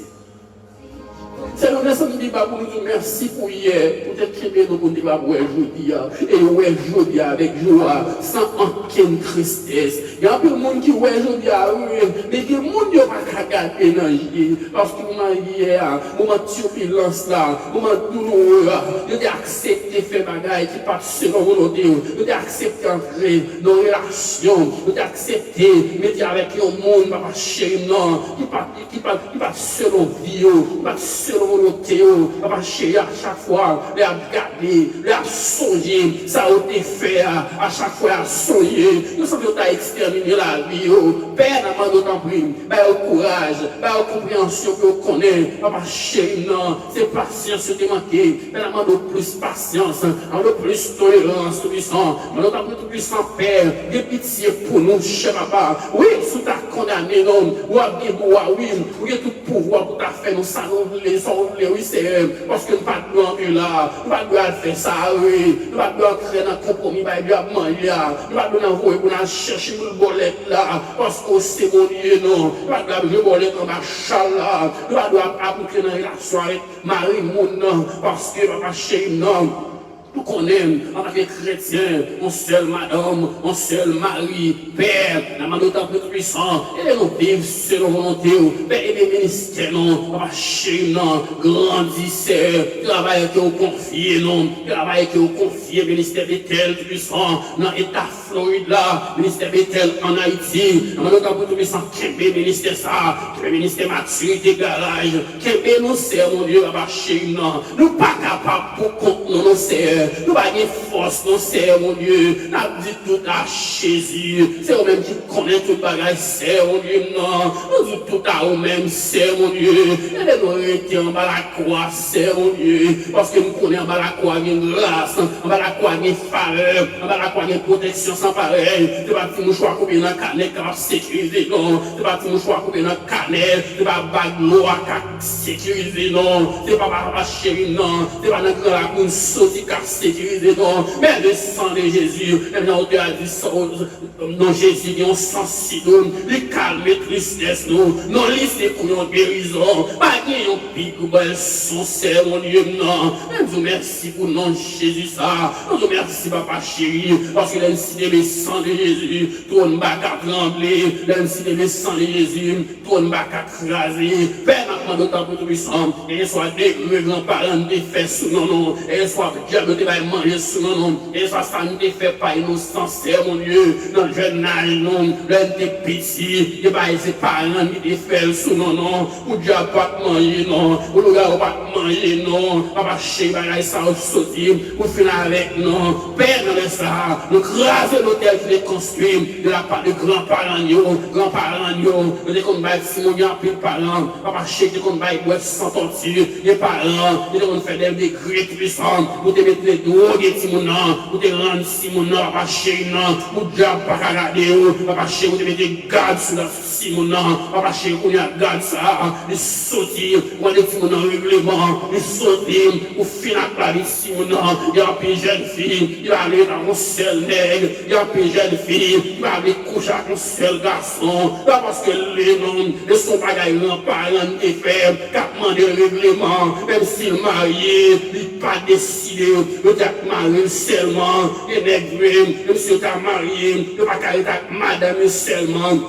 Seyè, nou desann pi ba pou nou di w mèsi pou yè, pou w te kenbe nou pou n te kab wè jodi a, e wè jodi a avèk jwa, san ankenn tristès. Gen anpil moun ki wè jodi a, wi, men gen moun yo pa ka gade nan je, paske moman yè a, moman tibilans la, moman douloure a, yo te aksepte fè bagay ki pa t selon volonte yo, yo te aksepte antre nan relasyon, yo te aksepte mete avèk yon moun, Papa cheri m nan, ki pa t, ki pa t, ki pa t selon vi yo, ki pa t selon volonte yo, Papa cheri, a chak fwa, lè y ap gade, lè y ap sonje sa yo te fè a, a chak fwa y ap sonje, yo santi yo ta ekstèmine lavi yo. Pè, n ap mande w tanpri, ba yo kouraj, ba yo konpreyansyon pou yo konnen, Papa cheri m nan, se pasyans yo te manke. Pè, n ap mande w plis pasyans, n ap mande w plis tolerans, Toupisan. Mande w tanpri, Toupisan, Pè, gen pitye pou nou, chè Papa. Wi, si w ta kondane nou, w ap gen dwa, wi, ou gen tout pouvwa pou ta fè nou sa nou vle, sa w vle, wi, Seyè. Paske nou pa t dwe antre la, nou pa t dwe al fè sa, wi. Nou pa t dwe antre nan konpwomi bay dyab manje a. Nou pa t dwe nan voye pou n al chèche boul bòlèt la, paske w se Bondye nou. Nou pa t dwe ap jwe bòlèt anba chal la. Nou pa t dwe ap, ap antre nan relasyon avèk mari moun nan, paske Papa cheri m nan, nou konnen, antanke kretyen, yon sèl madanm, yon sèl mari, Pè, n ap mande w tanpri Toupisan, ede nou viv selon volonte w. Pè, ede ministè nou, Papa cheri m nan, grandi, Seyè, travay ke w konfye nou, travay ke w konfye ministè Betèl, Toupisan, nan eta Florid la, ministè Betèl ann Ayiti. N ap mande w tanpri Toupisan, kenbe ministè sa, kenbe ministè Matirite Garaj, kenbe nou, Seyè Bondye, Papa cheri m nan. Nou pa kapab pou kont nou, non, Seyè. Nou pa gen fòs, non, Seyè Bondye. N ap di tout a Jezi. Se ou menm ki konnen tout bagay, Seyè Bondye m nan. Nou di tout a ou menm, Seyè Bondye. Ede nou rete anba lakwa, Seyè Bondye. Paske m konnen anba lakwa gen gras, anba lakwa gen favè, anba lakwa gen pwoteksyon san parèy. Se pa ti mouchwa koupe nan kanè k kapab sekirize, non. Se pa ti mouchwa koupe nan kanè, se pa bag lwa k ap sekirize, non. Se pa papa cheri, non. Se pa nan gran lakou n soti k ap sekirize, non. Men le sang de Jésus, menm jan otè a di, non Jezi gen yon san si dlo, li kalme tristès nou. Non li se kou yon gerizon. Pa gen yon pi gwo bèl son, Seyè Bondye m nan. Men di w mèsi pou non Jezi sa. Nou di w mèsi, papa cheri, paske lè n site le sang de Jésus, twòn pa ka tranble. Lè n site le sang de Jésus, twòn pa ka kraze. Pè, n ap mande w tanpri Toupisan, kèlkeswa degre granparan n te fè sou non nou, kèlkeswa dyab yo te bay manje sou non nou, kèlkeswa sa n te fè pa inosan, Seyè Bondye, nan jèn laj nou, lè n te piti, te bay se paran n ki te fè l sou non nou, pou dyab pa t manje non, pou lougawou pa t manje non, papa cheri, bagay sa yo soti, pou fin avèk nou. Pè, nan lè sa a, nou kraze lotèl ki te konstwi de la pa de granparan n yo, granparan n yo, yo te konn bay timoun yo anpil paran, papa cheri te konn bay bwèt san tòti, gen paran, yo te konn fè dè degre Toupisan, pou te mete dwoge timoun nan, pou te rann timoun nan, papa cheri nan, pou dyab pa ka gade yo, papa cheri, pou te mete gad sou la timoun nan, papa cheri, kounye a gad sa a, li soti, ou mande timoun nan regleman, li soti, ou fin ak lavi timoun nan, gen anpil jèn fi, ki pa vle ret ak yon sèl nèg, gen anpil jèn fi, ki pa vle kouche ak yon sèl gason, pa paske le non, e se yon bagay granparan n te fè, k ap mande regleman, menm si l marye, li pa deside, yo te ak mari l sèlman, gen nèg vre, menm si yo ta marye, yo pa ka ret ak madanm yo sèlman.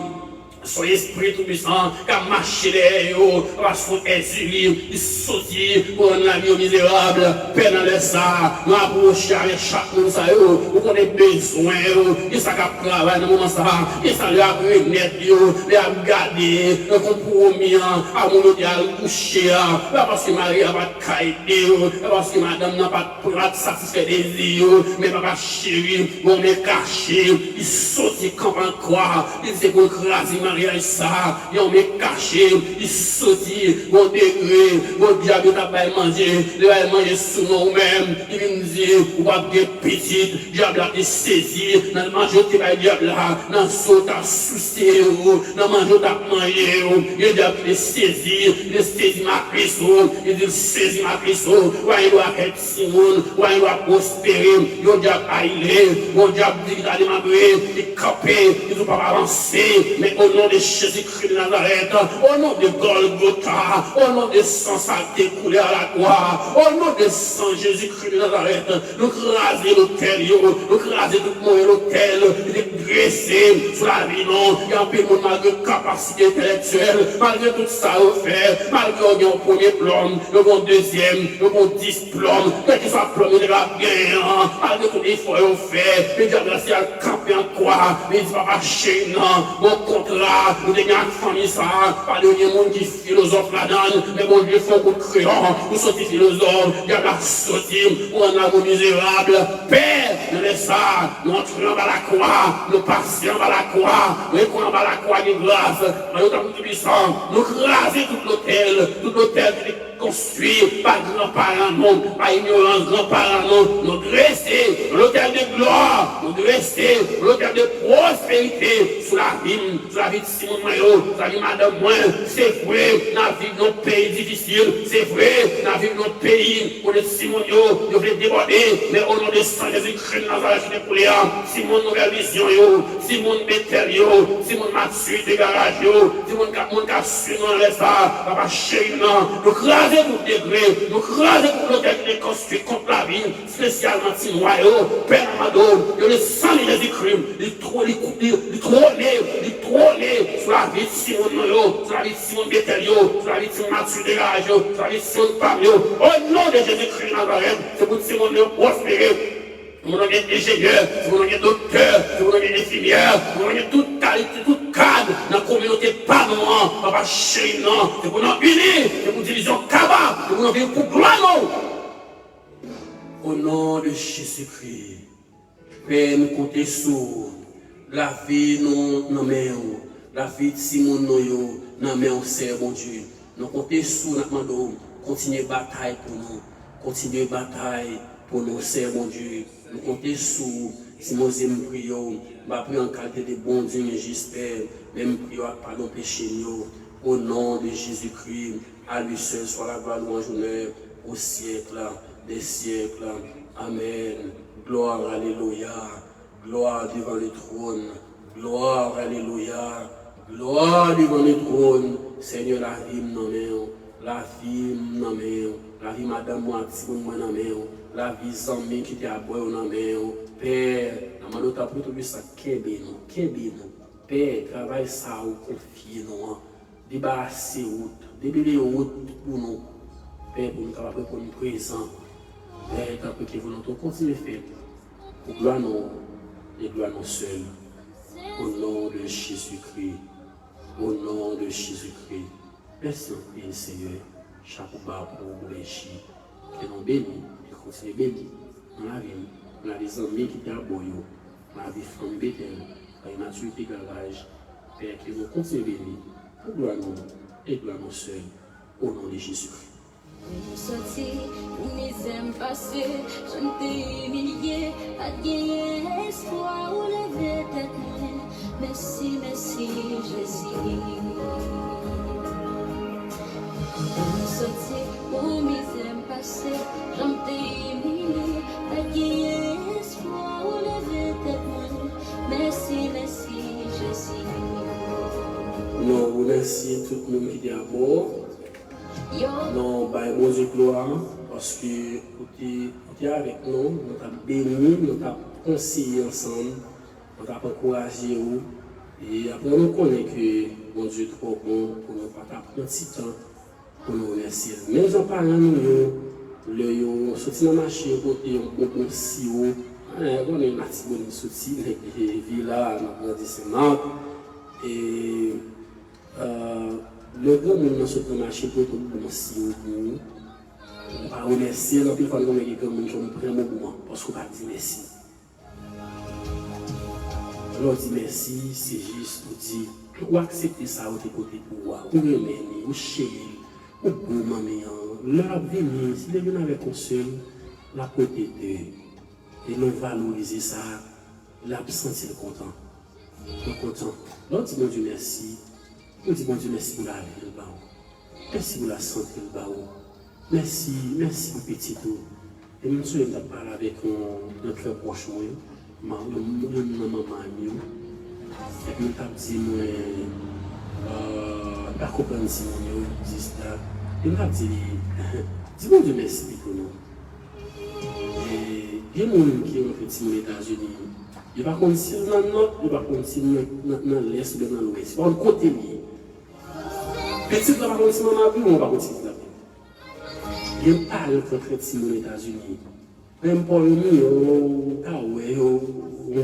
Son espri toupisan k ap mache dèyè yo, papa, son èzili, li soti pou rann lavi yo mizerab. Pè, nan lè sa a, nou apwoche avèk chak moun sa yo, ou konnen bezwen yo, kisa k ap travay nan moman sa a, kisa lè y ap remèt yo, lè y ap gade nan konpwomi an, a moun yo te al kouche a, pa paske mari a pa t ka ede yo, pa paske madanm nan pa t pa t satisfè dezi yo, men papa cheri, yon men kache, li soti kanpe an kwa, li di se pou l kraze maryaj sa, yon men kache, li soti, yon degre, yon dyab yo t ap bay manje, li bay manje sou non ou menm, li vin di, ou p ap gen pitit, dyab la te sezi, nan manje yo te bay dyab la, nan zo t ap souse yo, nan manje yo t ap manje yo, gen dyab ki te sezi, li te sezi matris ou, li di l sezi matris ou, ou pa gen dwa fè timoun, ou pa gen dwa pwospere, yon dyab aile, yon dyab di ki ta demanbre, li kanpe, li di w p ap avanse, men o non de Jezikri de Nazarèt, o non de Gòlgota, o non de san sa k te koule a lakwa, o non de san Jezikri de Nazarèt, nou kraze lotèl yo, nou kraze tout move lotèl ki te drese sou lavi nou. Gen anpil moun, malgre kapasite entèlèktyèl, malgre tout sa yo fè, malgre yo gen yon bon diplòm, yo gen yon dezyèm, yo gen yon diplòm, kèlkeswa diplòm yo te ka ap genyen an, malgre tout efò yo fè, men dyab la se al kanpe an kwa, men li di, papa cheri nan, bon kontra nou te gen ak fanmi sa a, pa de gen moun ki filozòf ladan l, men Bondye fè w kout kreyon, ou soti filozòf, dyab la soti, ou rann lavi w mizerab. Pè, nan lè sa a, nou antre anba lakwa, nou pase anba lakwa, nou ekole anba lakwa de gras, nan non Papa Toupisan, nou kraze tout lotèl, tout lotèl ki te konstwi pa granparan nou, pa inyorans granparan nou, nou drese yon lotèl de glwa, nou drese yon lotèl de pwosperite sou lavi m, sou lavi timoun mwen yo, sou lavi madanm mwen. Se vre, n ap viv nan yon peyi difisil, se vre, n ap viv nan yon peyi kote timoun yo, yo vle debòde, men o non de san Jezikri de Nazarèt ki te koule a, timoun Nouvèl Vizyon yo, timoun Betèl yo, timoun Matirite Garaj yo, timoun k ap, moun k ap swiv nou nan lè sa a, papa cheri m nan, nou kraze tout degre, nou kraze tout lotèl ki te konstwi kont lavi, espesyalman ti nwa yo, pè nan mando, yo le san li Jezikri, li two-, li kou-, li, li twone, li twone sou lavi timoun nou yo, sou lavi timoun Betèl yo, sou lavi timoun Matirite Garaj yo, sou lavi timoun pa m yo, o non de Jezikri de Nazarèt, se pou timoun yo pwospere. Moun nan gen enjenyè, se pou nou gen doktè, se pou nou gen enfimyè, se pou nou gen tout kalite, tout kad nan kominote pa nou an, papa cheri m nan, se pou nou ini, se pou divizyon kaba, se pou nou viv pou glwa nou. O non de Jezikri, Pè, nou konte sou ou, lavi nou nan men w, lavi timoun nou yo nan men w, Sè Bondye. Nou konte sou ou, n ap mande w kontinye batay pou nou, kontinye batay pou nou, Sè Bondye. Nou konte sou ou. Timoun, m priye w, m pa priye an kalite de Bondye, men jis Pè, men m priye w ak padon peche m yo. O non de Jezikri, à lui seul soit la gloire, louange, honneur, au siècle des siècles. Amèn. Glwa, alelouya. Glwa devan le twòn. Glwa, alelouya. Glwa devan le twòn. Senyè, lavi m nan men w. Lavi m nan men w. Lavi madanm mwen ak timoun mwen nan men w. Lavi zanmi ki te abò yo nan men w. Pè, n ap mande w tanpri Toupisan kenbe nou, kenbe nou. Pè, travay sa a ou konfye nou an, debarase wout, debile wout pou nou. Pè, pou nou kapab reponn prezan. Pè, tanpri ke volonte w kontinye fèt. Pou glwa non w e glwa non w sèl. O non de Jezikri. O non de Jezikri. Mèsi anpil, Senyè. Chapo ba pou ou, Bondye. Ke non beni, ke kontinye beni nan lavi m, nan lavi zanmi ki te abò yo, nan lavi fanmi Betèl, nan lavi Matirite Garaj. Pè, ke non kontinye beni, pou glwa non w e glwa non w sèl, o non de Jezikri. Lè m soti, pou mizè m pase, jan m te imilye, pa t genyen espwa, ou leve tèt mwen. Mèsi, mèsi, Jezi. Lè m soti, pou mizè m pase, jan m te imilye, pa t genyen espwa, ou leve tèt mwen. Mèsi, mèsi, Jezi. Nou remèsye tout moun ki te abò. Nou bay Bondye glwa, paske ou te, ou te avèk nou, nou t ap beni, nou t ap konseye ansanm, nou t ap ankouraje ou. E apre nou konnen ke Bondye twò bon pou nou pa ta pran ti tan pou nou remèsye l. Men jan paran nou yo, lè yo soti nan mache, yo pote yon bonbon siwo, eh, konnen Latibonit soti, nèg Vila, n ap grandi Senmak. E, eh, lè granmoun nan sot nan mache, pote yon bonbon siwo pou ou, ou pa remèsye l, anpil fwa nou konnen gen granmoun ki konn pran bonbon an, paske ou pa di mèsi. Lè w di mèsi, se jis ou di, ou aksepte sa yo te pote pou ou a. Ou renmen li, ou cheri l, ou gou manmi an. Lè l ap vini, si l te vin avèk yon sèl, l ap pote de. E lè w valorize sa, l ap santi l kontan. L kontan. Lè w di Bondye mèsi, ou di Bondye mèsi pou lavi l ba ou. Mèsi pou lasante l ba ou. Mèsi, mèsi pou pitit ou. E m sonje m t ap pale avèk yon, yon trè pwòch mwen, ma- yon, yon nan manman m yo. Epi l t ap di mwen, euh, m pa konprann timoun yo, dis dat. E m t ap di li, di Bondye mèsi pito non. E gen moun ki rantre timoun Etazini, yo pa konn si l nan nòt, yo pa konn si l nan, nan, nan lès oubyen nan lwès. Yo pa konn kote l ye. Pitit la pa konn si manman ap viv, ou pa konn si pitit la ap viv. Gen paran k rantre timoun Etazini. Menm pa w yo ni yo, ou ka wè yo, ou,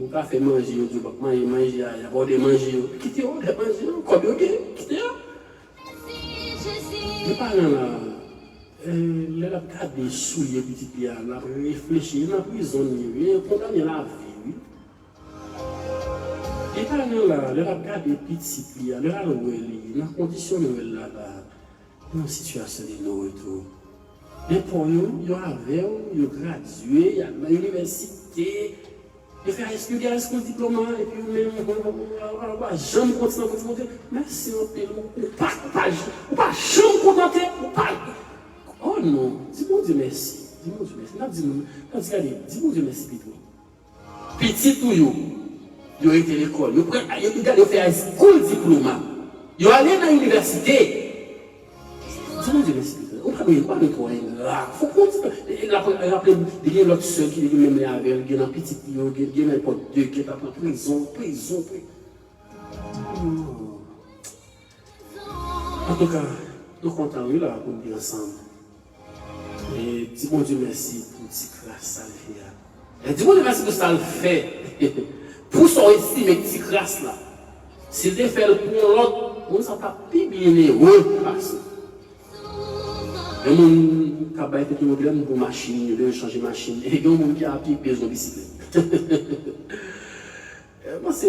ou ka fè manje, yo di w p ap manje, manje a, y ap òdè manje yo. Kite yo òdè manje yo, kòb yo gen, kite yo. Gen paran la, eh, lè l ap gade soulye pitit li a, l ap reflechi, li nan prizon li ye, wi, yo kondane lavi, wi. Gen paran la, lè l ap gade pitit li a, lè l al wè li, nan kondisyon nou wè l la la, nan sitiyasyon de non retou. Men pa w yo, yo avè w, yo gradye, y al nan inivèsite, yo fè high school, gen high school diploma, epi ou menm, ou, ou, ou, ou, ou pa janm kontan, kontan, kontan. Mèsi anpil, ou, ou pa, ou pa, ou pa janm kontante, ou pa. Oh non, di Bondye mèsi, di Bondye mèsi. N ap di moun, n ap di gade, di Bondye mèsi pito. Pitit ou yo, yo rete lekòl. Yo pran, yo, yo gade, yo fè high school diploma. Yo ale nan inivèsite. Di Bondye mèsi, pitit. Ou pa dwe, ou pa dwe twò engra. Fòk ou di, e, e, raple, raple, li gen lòt sè ki li menm li avè l, gen nan pitit li yo, gen, gen nenpòt de, gen t ap nan prizon, prizon, prizon. Oh. Antouka, nou kontan wi la pou n te ansanm. E di Bondye mèsi pou ti kras sa l fè a. E di Bondye mèsi pou sa l fè. Pou sa w estime k ti kras la. Si l te fè l pou yon lòt, moun sa t ap pi byen ere pase w. Gen moun k ap bay tèt yo pwoblèm pou machin, yo bezwen chanje machin. E gen yon moun ki ap bezwen bisiklèt. Mwen panse,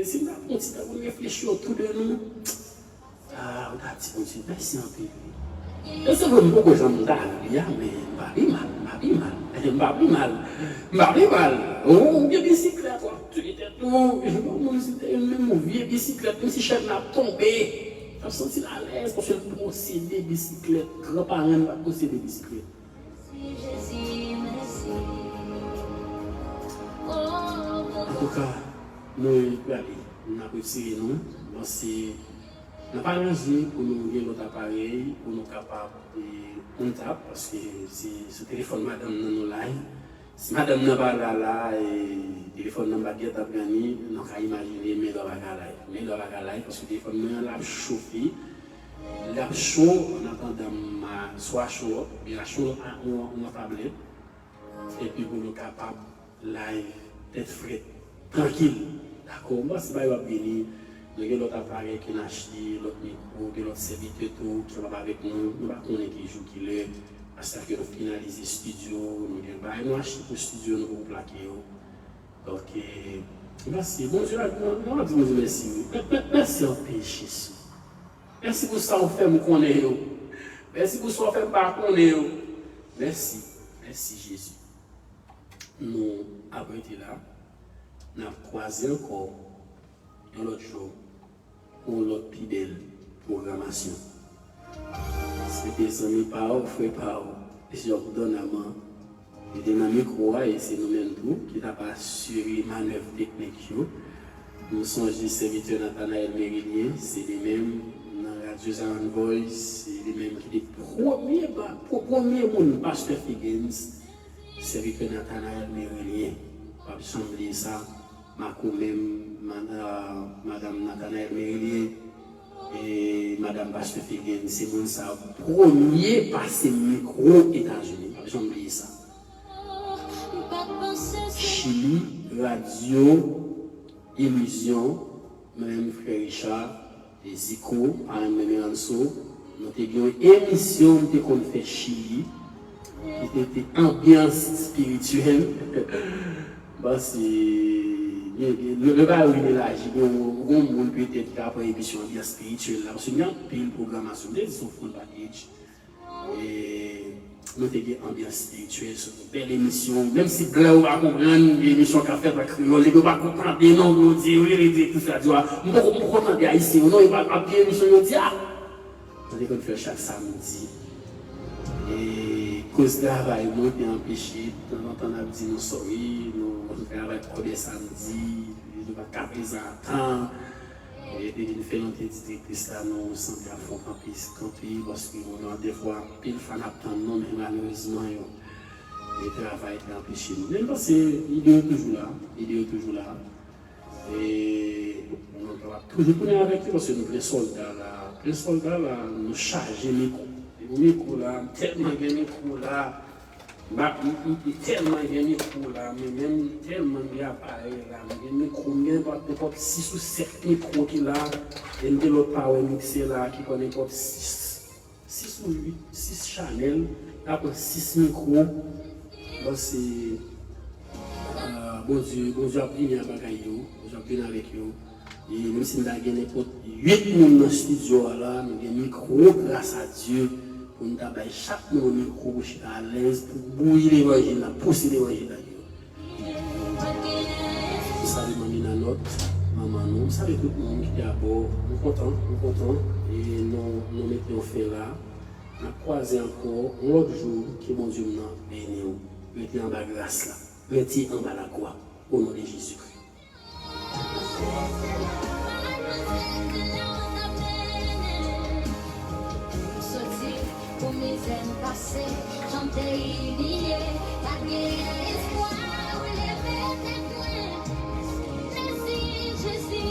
si n ta pran ti tan pou n reflechi otou de nou, ah, ou ta di Bondye mèsi anpil wi. E se vre m poko janm ta li a, men m pa pi mal, m pa pi mal, m pa pi mal, m pa pi mal. Ou gen bisiklèt, w ap touye tèt ou, yon moun si te yon menm yon vye bisiklèt, menm si chèn nan ap tonbe, l ap santi l alèz paske l posede bisiklèt, granparan l pa t posede bisiklèt. Antouka, nou prale, n ap retire nou. Bon, se, n ap aranje pou nou gen lòt aparèy, pou nou kapab, e, kontak, paske se sou telefòn madanm nan nou live. Si madanm nan pa la la, e, telefòn nan pa t gentan pran ni, nou ka imajine men dwa pa ka live. Men dwa pa ka live, paske telefòn mwen an l ap chofe. L ap cho, an atandan m a swa cho, oubyen a cho a, yon, yon tablèt. Epi pou nou kapab live tèt frèt, trankil. Dakò, m panse bagay yo ap vini. Nou gen lòt aparèy ke n achte, lòt mikwo, gen lòt sèvitè tou ki kapab avèk nou. Nou pa konnen ki jou, ki lè. Asta ke nou finalize estidyo, nou gen bagay nou achte pou estidyo, nou poko plake yo. Donk, e, mèsi. Bondye, nou, nou di Bondye mèsi, wi. Mè-, mè-, mèsi anpil, Jezi. Mèsi pou sa w fè m konnen yo. Mèsi pou sa w fè m pa konnen yo. Mèsi. Mèsi, Jezi. Nou ap rete la. N ap kwaze ankò yon lòt jou pou yon lòt pi bèl pwogramasyon. Se te zanmi pa w, frè pa w, Job Donaman, ki te nan mikwo a, e se nou menm tou ki t ap asire manèv teknik yo. Nou sonje sèvitè Nathanaël Mérilien, se li menm nan Radyo Zion Voice, se li menm ki te premye ba-, pre-, premye moun, Pastè Figgins, sèvitè Nathanaël Mérilien. M p ap janm bliye sa. Marco menm, ma- euh, madanm Nathanaël Merillier, e madanm Pastè Figen, se moun sa yo premye pase mikwo Etazini, m p ap janm bliye sa. Chili, radyo, Ilizyon, mwen menm, frè Richard, e Zico, parenn mwen Meranso, nou te gen yon emisyon m te konn fè Chili, ki te, te Anbyans Espirityèl. Bon, se, gen, gen, lè, lè bagay yo vin elaji, gen yon, yon moun petèt ki ka pran emisyon Anbyans Espirityèl la, paske gen anpil pwogramasyon, m te di se yon full package. E nou te gen Anbyans Espirityèl, se yon bèl emisyon. Menm si blan yo pa konprann, gen emisyon k ap fèt an kreyòl, nèg yo pa konn tande non, yo di, wi, li direktris radyo a. M poko, m poko tande ayisyen yo non, yo pa ap gen emisyon yo di a. Nou te konn fè l chak samdi. E koz travay, nou te anpeche, tanzantan n ap di nou sorry, nou travay kòdè samdi, nou pa t ka prezan a tan. E depi n fè yon te di direktris la, nou sanble ap fè yon kanpe kanpe, paske nou nan defwa, anpil fwa n ap tann nou, men malerezman, yo, e travay te anpeche nou. Men m panse, ide yo toujou la, ide yo toujou la. E nou kapab toujou tounen avèk yo, paske nou plen sòlda la, plen sòlda la, nou chaje mikwo. Depi mikwo la, tèlman gen mikwo la, M ap, m, m, m tèlman gen mikwo la, men menm tèlman gen aparèy la, m gen mikwo, m gen nenpòt, nenpòt sis ou sèt mikwo ki la, e m gen lòt pa wè miksè la ki pran nenpòt sis, sis ou uit, sis chanèl, la pran sis mikwo. Bon, se, ah, Bondye, Bondye ap vini ak bagay yo, Bondye ap vini avèk yo. E menm si m ta gen nenpòt uit moun nan estidyo a la, nou gen mikwo, gras a Dye, pou n ta bay chak moun yon mikwo pou chita alèz, pou bouyi levanjil la, pouse levanjil la gen yo. M salye Manmi Nanòt, manman nou. M salye tout moun ki te abò. Nou kontan, nou kontan. E nou, nou mete yon fen la. N ap kwaze ankò yon lòt jou, ke Bondye m nan beni w. Rete anba gras la. Rete anba lakwa. O non de Jezikri. Soti pou mizè n pase, jan m te imilye, pa t gen espwa, ou leve tèt mwen. Mèsi, Jezi.